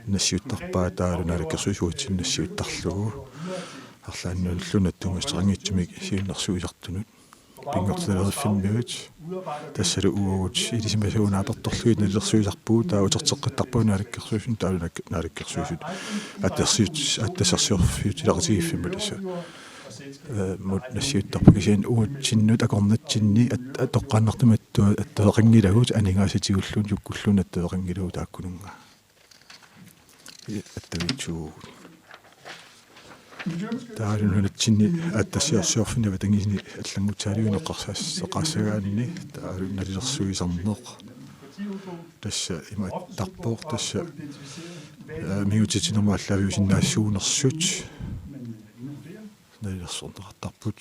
nassiuttarpaa, taavalu Naalakkersuisut uatsinnut nassiuttarlugu. Arlaannullu nattunnguuteqanngitsumik siunnersuisartunut. Pinngortitaleriffimmiut, tassalu uagut ilisimasavut naapertorlugit nalilersuisarpugut, taava uterteqqittarpagut Naalakkersuisunut, taavalu Naak-, Naalakkersuisut aatsitassarsiut-, aatsitassarsiorfiutileqatigiiffimmut tassa eh, -mut nassiuttarput, kisianni uatsinnut akornatsinni at-, atoqqaannartumik attu-, attueqanngilagut, aningaasatigulluunniit sukkulluunniit attueqanngilagut taakkununnga. Attavitsuugut. Taavalu nunatsinni aatsitassarsiorfinni avatangiisinni allanngutsaaliviup eqqarsaas-, eqqaassagaanni taavalu nalilersuisarneq. Tassa imaattarpoq, tassa, eh, mingutititsinermut aallaaviusinnaasuunersut nalilersorneqartarput.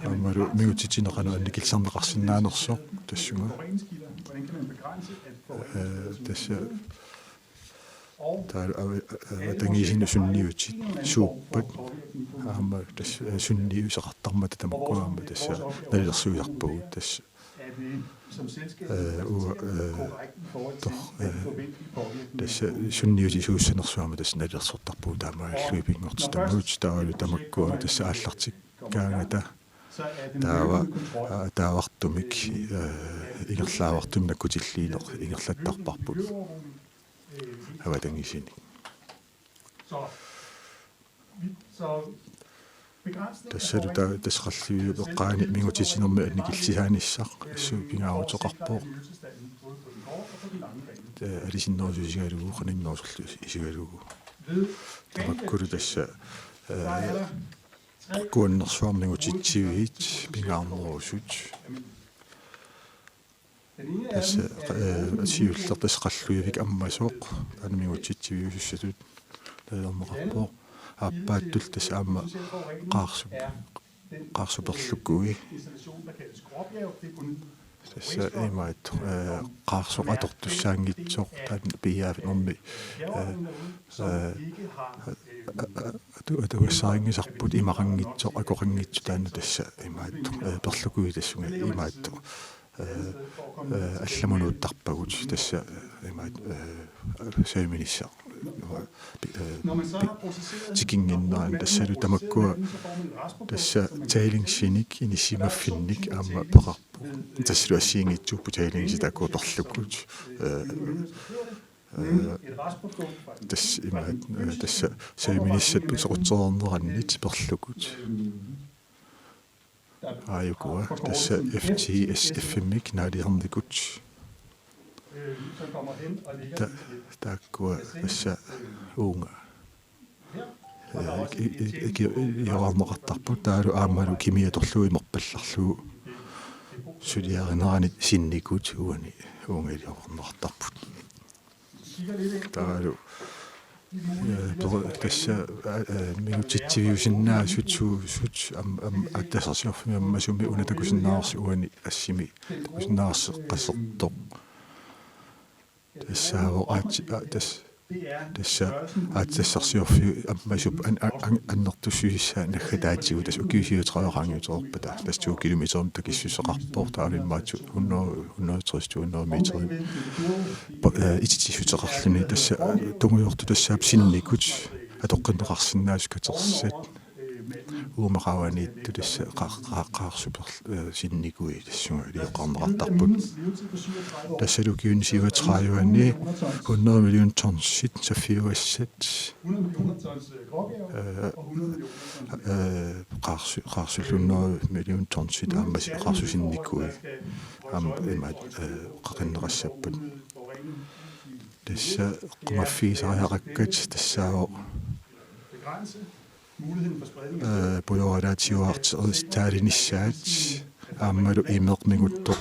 Aammalu mingutititsineq qanoq annikillisarneqarsinnaanersoq tassunga. Eh, tassa taavalu ava-, avatangiisinut sunniutit suuppat. Aamma tassa, eh, sunniuseqartarmata tamakku aamma tassa nalilersuisarpagut tassa. Eh, uanga, eh, tor-, eh, tassa sunniutisuussanersuarmi tassa nalilersortarpugut taamaalillugit pinngortitamut, taavalu tamakkua tassa aallartikkaangata taava, aa, taavartumik, eh, ingerlaavartumik nakkutilliineq ingerlattarparput avatangiisinut. Tassalu ta-, tassa qalliviup eqqaani mingutititsinermi annikillisaanissaq assut pingaaruteqarpoq. Ta-, alisinnerusoq isigalugu, qaninnerusorlu isigalugu. Tamakkulu tassa, eh, kuannersuarmut mingutitsiviit pingaarnerusut. Tassa, eh, siulleq tassa qallivik ammasoq, taanna mingutitsiviusussatut nalilerneqarpoq. Aappaattut tassa aamma qaarsu-, qaarsuperlukui. Tassa imaattoq, eh, qaarsoq atortussaanngitsoq, taanna piiaanermi, eh, eh, atu-, atugassarinngisarput, imaqanngitsoq, akoqanngitsoq, taanna tassa imaattoq, eh, perlukui tassunga imaattoq. Eh, eh, allamunuuttarpagut tassa, eh, imaat, eh, saviminissaq, eh, pi-, eh, pi-, tikinnginnerani tassalu tamakkua tassa tailingsinik inissisimaffinnik aamma peqarpoq. Tassalu assigiinngitsuupput tailingsit taakku perlukut. Eh, eh, tassa imaat, eh, tassa saviminissat soqutsereernerannit perlukut. Aajukua, tassa F T S F-imik naaliarnikut. Ta-, taakkua tassa uunga. Eh, ik-, ik-, ik-, ik-, ioraarneqartarput taavalu aammalu kimi atorlugu imerpallarlugu suliarinerani sinnikut uani uunga ioraarneqartarput. Taavalu, eh, to-, tassa, eh, eh, mingutitsiviusinnaasut suusut am-, am-, aatsitassarsiorfimmi ammasumi una takusinnaavarsi uani assimi takusinnaavarsi qasertoq. Tassaavoq aatsi-, a-, tas-, tassa aatsitassarsiorfiup ammasup an-, an-, an-, annertussuseqarnissaa naggataatigut tassa ukiut siuteqaaqaangiutereerpata. Tassa to kilometerimik takissuseqarpoq taavalu imaattoq hundrede, hundrede tres, to hundrede meter. Pa-, eh, ititsissuteqarluni tassa, eh, tungujortoq tassa sinnikut atoqqinneqarsinnaasut katersat. Uuma qaavaniittut tassa qaa-, qaa-, qaarsuperl-, eh, sinnikui tassunga ioraarneqartarput. Tassalu ukiuni syvogtredive-ani hundrede million tonsit saffiugassat. Eh, eh, qaarsu-, qaarsullu hundrede million tonsit aamma si-, qaarsup sinnikui aamma imaat, eh, qaqinneqassappat. Tassa qumaffigisariaqakkat tassaavoq, eh, pujoralaat siuaartitaanissaat aammalu imeq minguttoq,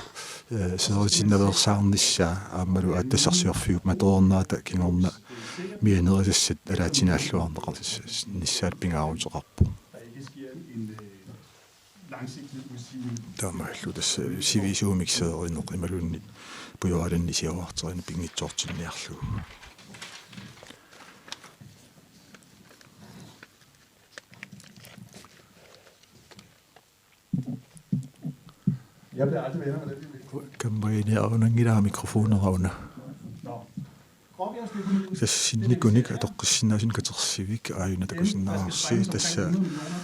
eh, seeritinnaveersaarnissaa aammalu aatsitassarsiorfiup matoornerata kingorna mianerisassat alaatinaalluarneqarnissaat pingaaruteqarpoq. Taamaallu tassa sivisuumik seerineq imaluunniit pujoralanni siuaarterineq pinngitsoortinniarlugu. Jeg bliver aldrig venner med den her mikrofon. Kammaginiarunanngilaq mikrofonera una. Nå. Tassa sinnikunik atoqqissinnaasunik katersivik aajuna takusinnaavarsi, tassa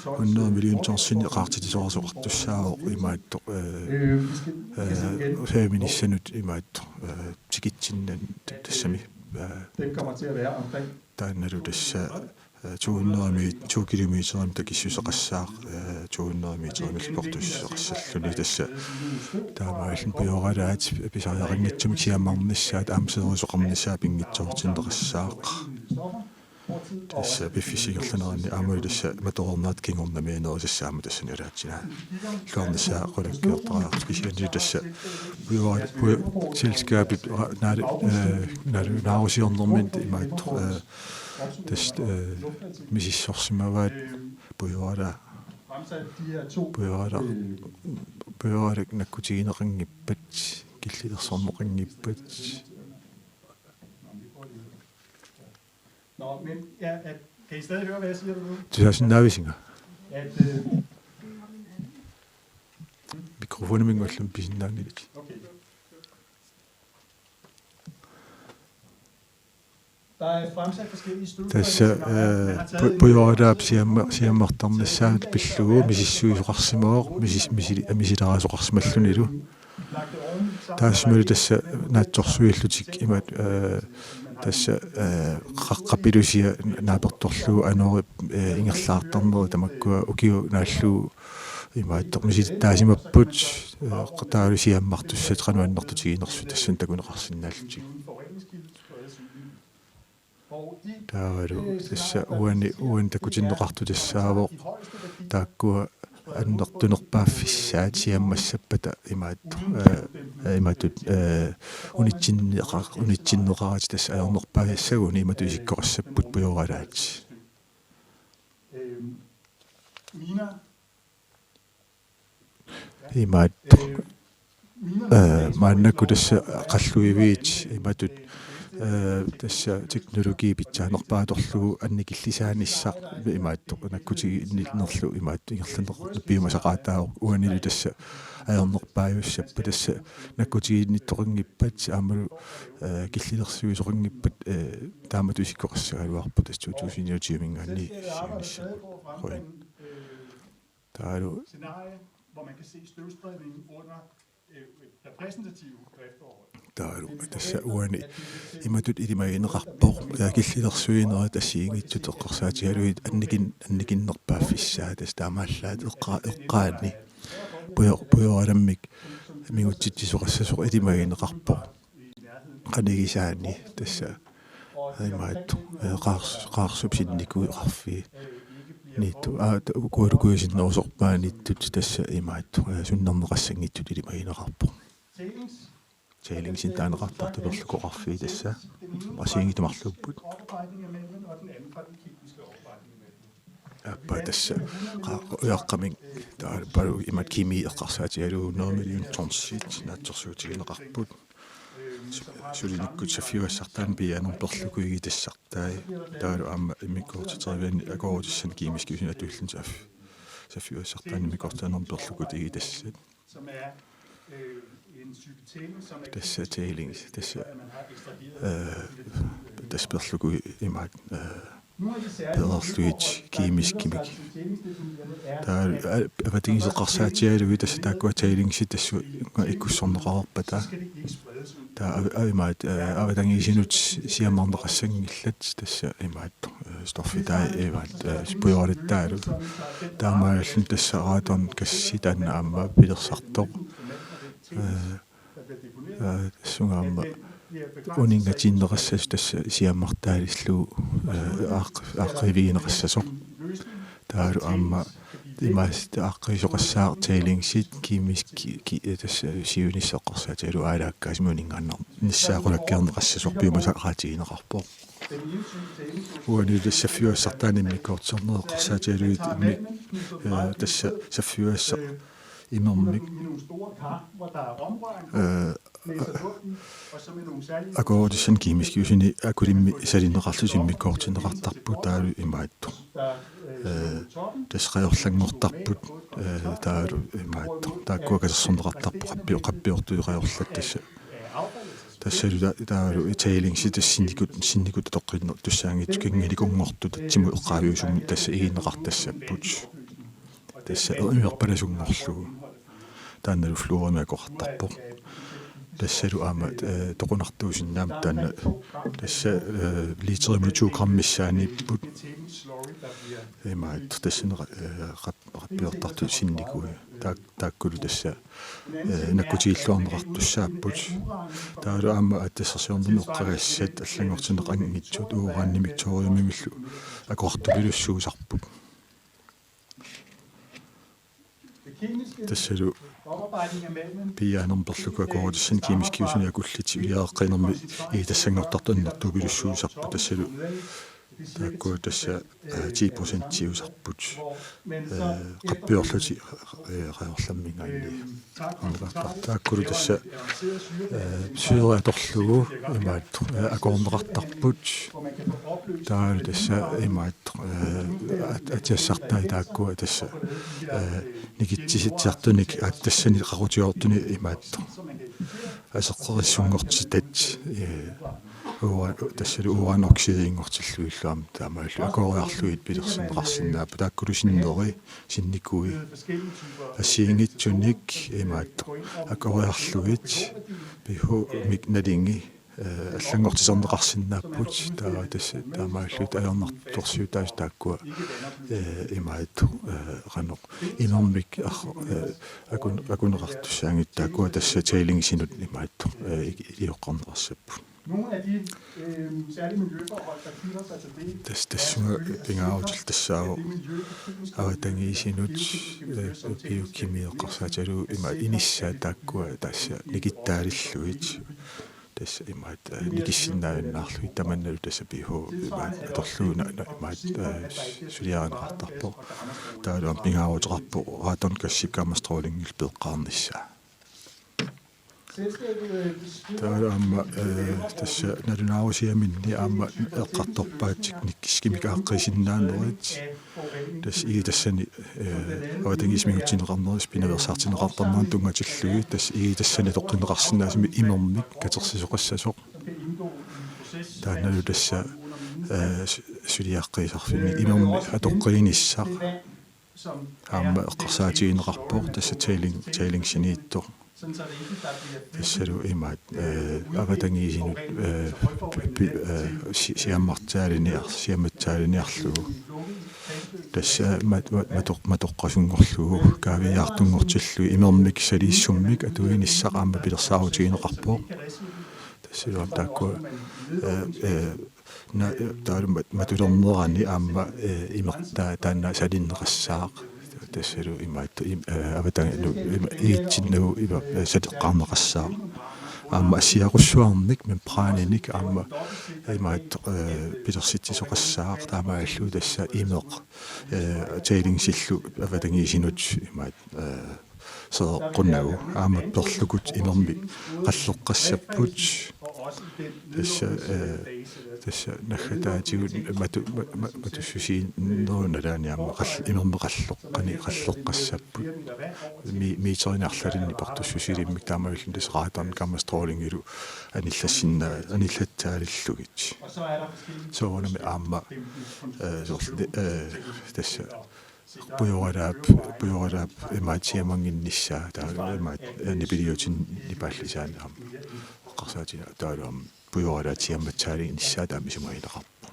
hundrede million tonsinik qaartitsisorisoqartussaavoq imaattoq, eh, eh, saviminissannut imaattoq, eh, tikitsinnani tassami, eh, taannalu tassa to hundrede meter, to kilometerimik takissuseqassaaq, to hundrede meterimik portussuseqassalluni. Tassa taamaalilluni pujoraalaat pisariaqanngitsumik siammarnissaat aamma seerisoqarnissaa pinngitsoortinneqassaaq. Tassa piffissap ingerlanerani aamma tassa matoornerata kingorna mianerisassaammat tassani alaatsinaluarnissaa qulakkeertariaqarpoq, kisianni tassa pujora-, pujo-, selskabip ra-, naali-, eh, naali-, naarusiornermini imaattoq, eh, tassa, eh, misissorsimavaat pujoraalaa, pujoraalaa, pujoraalak nakkutigineqanngippat, killilersorneqanngippat. Nå, men ja, at, kan I stadig høre, hvad jeg siger derude? Tusaasinnaavisinnga? At, øh, Mikrofonimik ullumi pisinnaanngilat. Okay. Der er fremsat forskellige støvdragere. Tassa, øh, pu-, pujoraalaap siamma-, siammartarnissaa pillugu misissuisoqarsimavoq, misis-, misili-, misileraasoqarsimallunilu. Taassumalu tassa naatsorsuillutik imaat, eh, tassa, eh, qaqqap ilusia naapertorlugu anorip, eh, ingerlaartarneri tamakkua ukiup naallugu imaattoq misilittaasimapput, eh, taavalu siammartussat qanoq annertutiginersut tassani takuneqarsinnaallutik. Taavalu tassa uani, uani takutinneqartoq tassaavoq taakkua annertunerpaaffissaat siammassappata imaattoq, eh, imatut, eh, unitsinneqa-, unitsinneqaratik tassa ajornerpaajassaguni imatut isikkoqassapput pujoraalaat. Imaattoq, eh, maannakkut tassa qalluiviit imatut, eh, tassa teknologi pitsaanerpaatorlugu annikillisaanissaq imaattoq nakkutiginninnerlu imaattoq ingerlanneqartoq piumasaqaataavoq, uanilu tassa ajornerpaajussappat tassa nakkutiginnittoqanngippat aammalu, eh, killilersuisoqanngippat, eh, taamatut isikkoqassagaluarpoq tassa to tusind niogtyve-minngaanniit siunissaq. Qujan. Taavalu scenarie, hvor man kan se støvspredningen under, øh, repræsentative driftsforhold. Taavalu tassa uani imatut ilimagineqarpoq, eh, killilersuinerit assigiinngitsut eqqarsaatigalugit annikin-, annikinnerpaaffissaat tassa taamaallaat eqqa-, eqqaani pujo-, pujoraalammik mingutsitsisoqassasoq ilimagineqarpoq. Qanigisaani tassa imaattoq, eh, qaars-, qaarsup sinnikuuqarfii niittu, aa, ta-, ukualukuisinnerusorpaaniittut tassa imaattoq, eh, sunnerneqassanngitsut ilimagineqarpoq. Tailingsinik taaneqartartut perlukoqarfii tassa assigiinngitsut marluupput. Aappaa tassa qa-, ujaqqamik taavalu imaattoq kemi eqqarsaatigalugu hundrede million tonsit naatsorsuutigineqarput. Su-, sulinikkut saffiugassartaani piiaanermut perlukuigitassartai. Taavalu aamma immikkoortiterivimmi akuutissanik kemiskiusuni atuillutik saf-, saffiugassartaani immikkoortitaanermut perlukutigitassat. Tassa tailings, tassa, eh, tassa perlukuit imaat, eh, pereerlugit kemiskimik. Taava, eh, avatangiiseqarsaatigalugit tassa taakkua tailingsit tassunga ikkussorneqareerpata. Taava av-, av-, imaat, eh, avatangiisinut siammarneqassanngillat tassa imaat, eh, stoffitai imaat, eh, pujoraalattaalu. Taamaalilluni tassa radon gassi taanna aamma pilersartoq. Eh, eh, tassunga aamma uninngatiinneqassasoq tassa siammartaalillugu, eh, aaq-, aaqqiivigineqassasoq. Taavalu aamma imaasittoq aaqqiisoqassaaq tailingsit kemisk ki-, ki-, tassa siunissaq eqqarsaatigalugu aalaakkaasumik uninngaannarnissaa qulakkeerneqassasoq piumasaqaatigineqarpoq. Uanilu tassa saffiugassartaani immikkoortitsinerit eqqarsaatigalugit immi-, eh, tassa saffiugassaq imermik, eh, akuutissanik kemiskiusuni akulimmik salinneqarlutik immikkoortinneqartarput taavalu imaattoq. Eh, tassa qajorlanngortarput, eh, taavalu imaattoq. Taakkua katersorneqartarput qappi-, qappiortut qajorlat tassa. Tassalu ta-, taavalu tailingsit tassa sinnikut, sinnikut atoqqinnertussaanngitsut kangilikkunngortut tatsimut eqqaaviusumik tassa igineqartassapput. Tassa imerpalasunngorlugu. Taannalu fluorimik akoqartarpoq. Tassalu aamma, eh, toqunartuusinnaammat taanna tassa, eh, literimut to grammissaaniipput. Imaattoq tassani qa-, eh, qap-, qappiortartut sinnikuuit. Taak-, taakkulu tassa, eh, nakkutigilluarneqartussaapput. Taavalu aamma aatsitassarsiornermi eqqagassat allanngortinneqanngitsut uranimik thoriumimillu akoqartupilussuusarput. Tassalu piiaanermi perluku akoorutissani kemiskiusuni akullit uliareqqiinermi iitassanngortartut annertuupilussuusarput tassalu. Taakkua tassa, eh, ti procentiusarput. Eh, qappiorlutik, eh, qajorlamminngaanniit. Taakkulu tassa, eh, syre atorlugu imaattoq, eh, akoorneqartarput. Taavalu tassa imaattoq, eh, at-, atisassartai taakkua tassa, eh, nikitsisitsisartunik aatsassani qaqutigoortunik imaattoq aseqqerissunngortitat, eh, uran-, tassalu uranoxidinngortillugillu aamma taamaallu akooriarlugit pilersinneqarsinnaapput. Taakkulu sinneri, sinnikuuit assigiinngitsunik imaattoq akooriarlugit pH-mik nalingi, eh, allanngortitsineqarsinnaapput. Taava tassa taamaallutik ajornartorsiutaasut taakkua, eh, imaattoq, eh, qanoq imermik ar-, eh, akun-, akuneqartussaanngitsut taakkua tassa tailingsinut imaattoq, eh, ik-, ilioqqarneqassapput. Nogle af de, øh, særlige miljøforhold, der knytter sig til det, tas-, tassunga pingaarutillugu tassaavoq avatangiisinut, eh, biokemi eqqarsaatigalugu ima inissaat taakkua tassa nikittaalillugit. Tassa imaat, eh, nikissinnaavinnaarlugit tamannalu tassa pH imaat atorlugu na-, na-, imaat, eh, suliarineqartarpoq. Taavalu aamma pingaaruteqarpoq radongassip gammastrålingillu peeqqaarnissaa. Taavalu aamma, eh, tassa nalunaarusiaminni aamma eqqartorpaat teknikkimik aaqqiisinnaanerit. Tassa iitassani, eh, avatangiisimik utinneqarneris pinaveersaartinneqartarnerannut tunngatillugit tassa iitassani toqqinneqarsinnaasumik imermik katersisoqassasoq. Taannalu tassa, eh, su-, suliaqqiisarfimmi imermik atoqqiinissaq aamma eqqarsaatigineqarpoq tassa tailing-, tailingsiniittoq. Tassalu imaat, eh, avatangiisinut, eh, pi-, pi-, eh, si-, siammartaaliniar-, siammatsaaliniarlugu. Tassa mat-, mat-, matoq-, matoqqasunngorlugu, kaaviiaartunngortillugu, imermik saliissummik atuinissaq aamma pilersaarutigineqarpoq. Tassalu aamma taakkua, eh, eh, na-, taavalu mat-, matulernerani aamma, eh, imertaa taanna salinneqassaaq. Tassalu imaattoq im-, eh, avatangiisinut ima-, iitsinnagu ima, eh, saleqqaarneqassaaq. Aamma assiarussuarnik membraninik aamma imaattoq, eh, pilersitsisoqassaaq taamaalilluni tassa imeq, eh, tailingsillu avatangiisinut imaat, eh, seeqqunnagu aamma perlukut imermik qalleqqassapput. Tassa, eh, tassa naggataatigut matu-, ma-, ma-, matussusiinerup nalaani aamma qall-, imermik qalleqqani-, qalleqqassapput. Mi-, meterinik arlalinnik portussusilimmik taamaalilluni tassa radon gammastrålingilu anillassinnaa-, anillatsaalillugit. Soorunami aamma, eh, soorlu, eh, tassa pujoralaap, pujoralaap imaat siamannginnissaa, taava imaat, eh, nipiliutin nipaallisaani aamma eqqarsaatigineq, taavalu aamma pujoralaap siammatsaalinissaa taama isumagineqarpoq.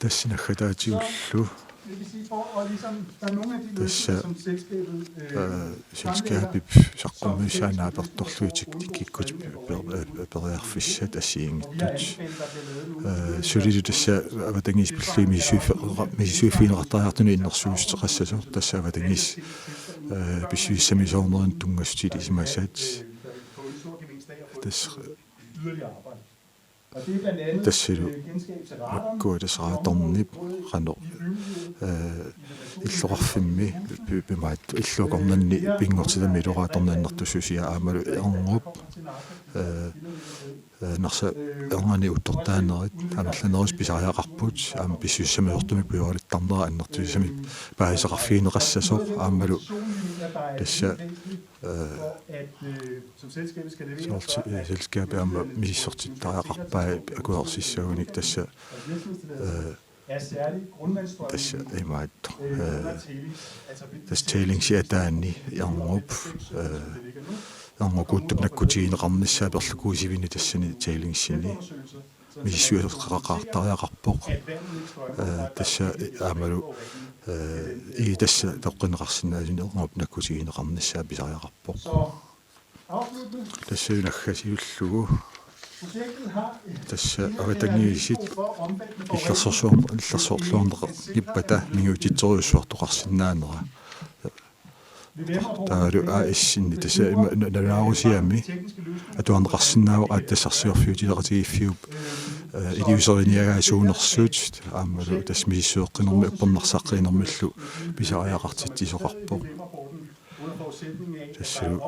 Tassa naggataatigullu. Tassa, eh, selskabip saqqummiussaa naapertorlugit teknikkikkut per-, eh, periarfissat assigiinngitsut. Eh, sulilu tassa avatangiisit pillugit misissuiffi-, misissuiffigineqartariaqartunut innersuussuteqassasoq tassa avatangiisit, eh, pissusissamisoornerinut tunngassutilisimasat. Tassa tassalu makkua tassa radonip qanoq, eh, illoqarfimmi pi-, pimaat illuakornanni pinngortitami illoqarfimmi annertussusia aammalu erngup, eh, eh, Narsap ernani uuttortaanerit amerlanerusut pisariaqarput aamma pissusissamisoortumik pujoralittarnera annertusisamik paasisaqarfigineqassasoq aammalu tassa, eh, soorlu, eh, selskabit aamma misissortittariaqarpai akuersissagunik tassa, eh, tassa imaattoq, eh, tassa tailingsi ataani erngup, eh, erngup uuttup nakkutigineqarnissaa perlukuusivini tassani tailingsini. misissuisoqaqattariaqarpoq. Ee, tassa aammalu, ee, ii tassa toqqinneqarsinnaasunik ernup nakkutigineqarnissaa pisariaqarpoq. Tassa naggasiullugu. Tassa avatangiisit illersorsuar-, illersorluarneqarnippata minguitsitsorujussuartoqarsinnaanera. Taavalu A S-inni tassa ima na-, nalunaarusiami atuarneqarsinnaavoq aatsitassarsiorfiup itileqatigiiffiup, ee, iliuuseriniagaa suunersut aammalu tassa misissueqqinermi uppernarsaqqiinermillu pisariaqartitsisoqarpoq. Tassalu, ee,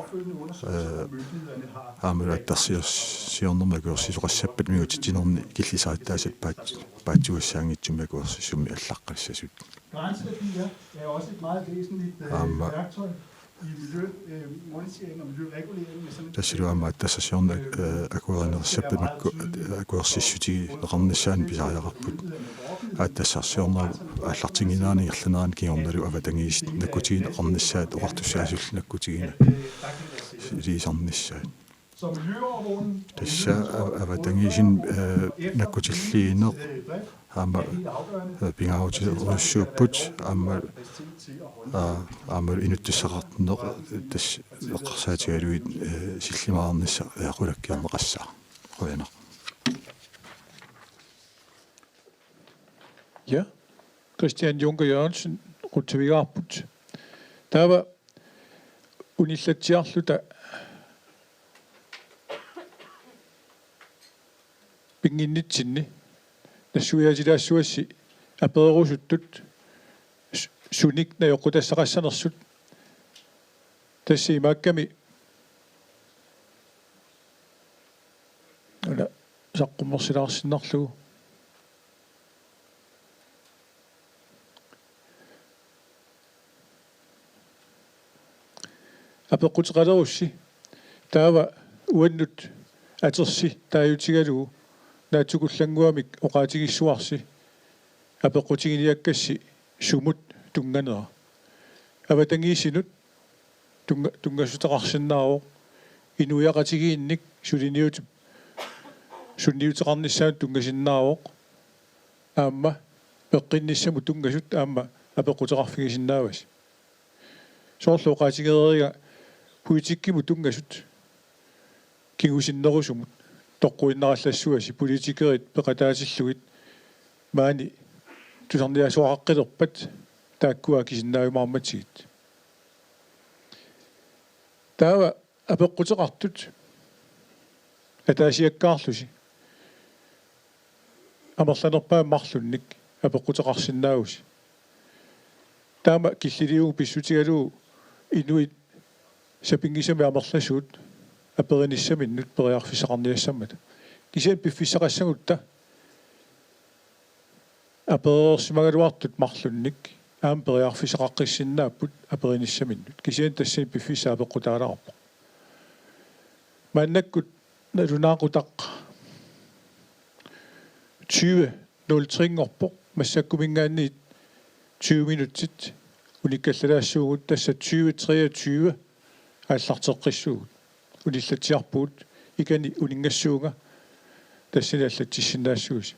aammalu aatsitassarsiornermi akuersisoqassappat mingutsitsinerni killisarittaasaat paat-, paatsuassaanngitsumik akuersissummik allaqqassasut. Grænseværdier er også et meget væsentligt øh, Aamma. Værktøj i miljø, øh, målstyring og miljøregulering. Med sådan en Tassalu aamma aatsitassarsiorneq, ee, akuerinerussappata makku, ee, akuersissutigineqarnissaanut pisariaqarput. Aatsitassarsiornerup aallartinnginnerani ingerlanerani kingornalu avatangiisit nakkutigineqarnissaat oqartussaasullu nakkutigineqarnissaat. Tassa a-, avatangiisinut, ee, nakkutilliineq aamma, ee, pingaaruteqarujussuupput aamma, aa, aamma inuttassaqartinneq tassa eqqarsaatigalugit, ee, sillimaarnissaq, ee, qulakkeerneqassaaq. Qujanaq. Ja, Christian Junker Jørgensen, qutsavigaarput. Taava unillatsiarluta pinnginnitsinni nassuiaatilaassavassi apererusuttut su-, sunik najoqqutassaqassanersut. Tassa imaakkami una saqqummersilaarsinnarlugu. Apeqquteqalerusi taava uannut atersi taajutigalugu naatsukullannguamik oqaatigissuarsi apeqqutiginiakkassi sumut tunnganera. Avatangiisinut tunnga-, tunngassuteqarsinnaavoq inuiaqatigiinnik suliniutip sunniuteqarnissaanut tunngasinnaavoq aamma peqqinnissamut tunngasut aamma apeqquteqarfigisinnaavasi. Soorlu oqaatigereeriga politikkimut tunngasut kingusinnerusumut toqquinnarallassavasi politikerit peqataatillugit maani tusarniaasoqaqqilerpat taakkua akisinnaajumaarmatsigit. Taava apeqquteqartut ataasiakkaarlusi amerlanerpaat marlunnik apeqquteqarsinnaavusi. Taama killiliivunga pissutigalugu inuit sapinngisamik amerlasuut aperinissaminnut periarfissaqarniassammata. Kisianni piffissaqassagutta apereersimagaluartut marlunnik aamma periarfissaqaqqissinnaapput aperinissaminnut. Kisianni tassani piffissaq apeqqutaalaarpoq. Maannakkut nalunaaqutaq tyve nul tre-nngorpoq, massakkuminngaanniit tyve minutsit unikkallalaassuugut, tassa tyve treogtyve aallarteqqissuugut. Unillatsiarpugut, ikani uninngassuunga tassani allatsissinnaassagutsi.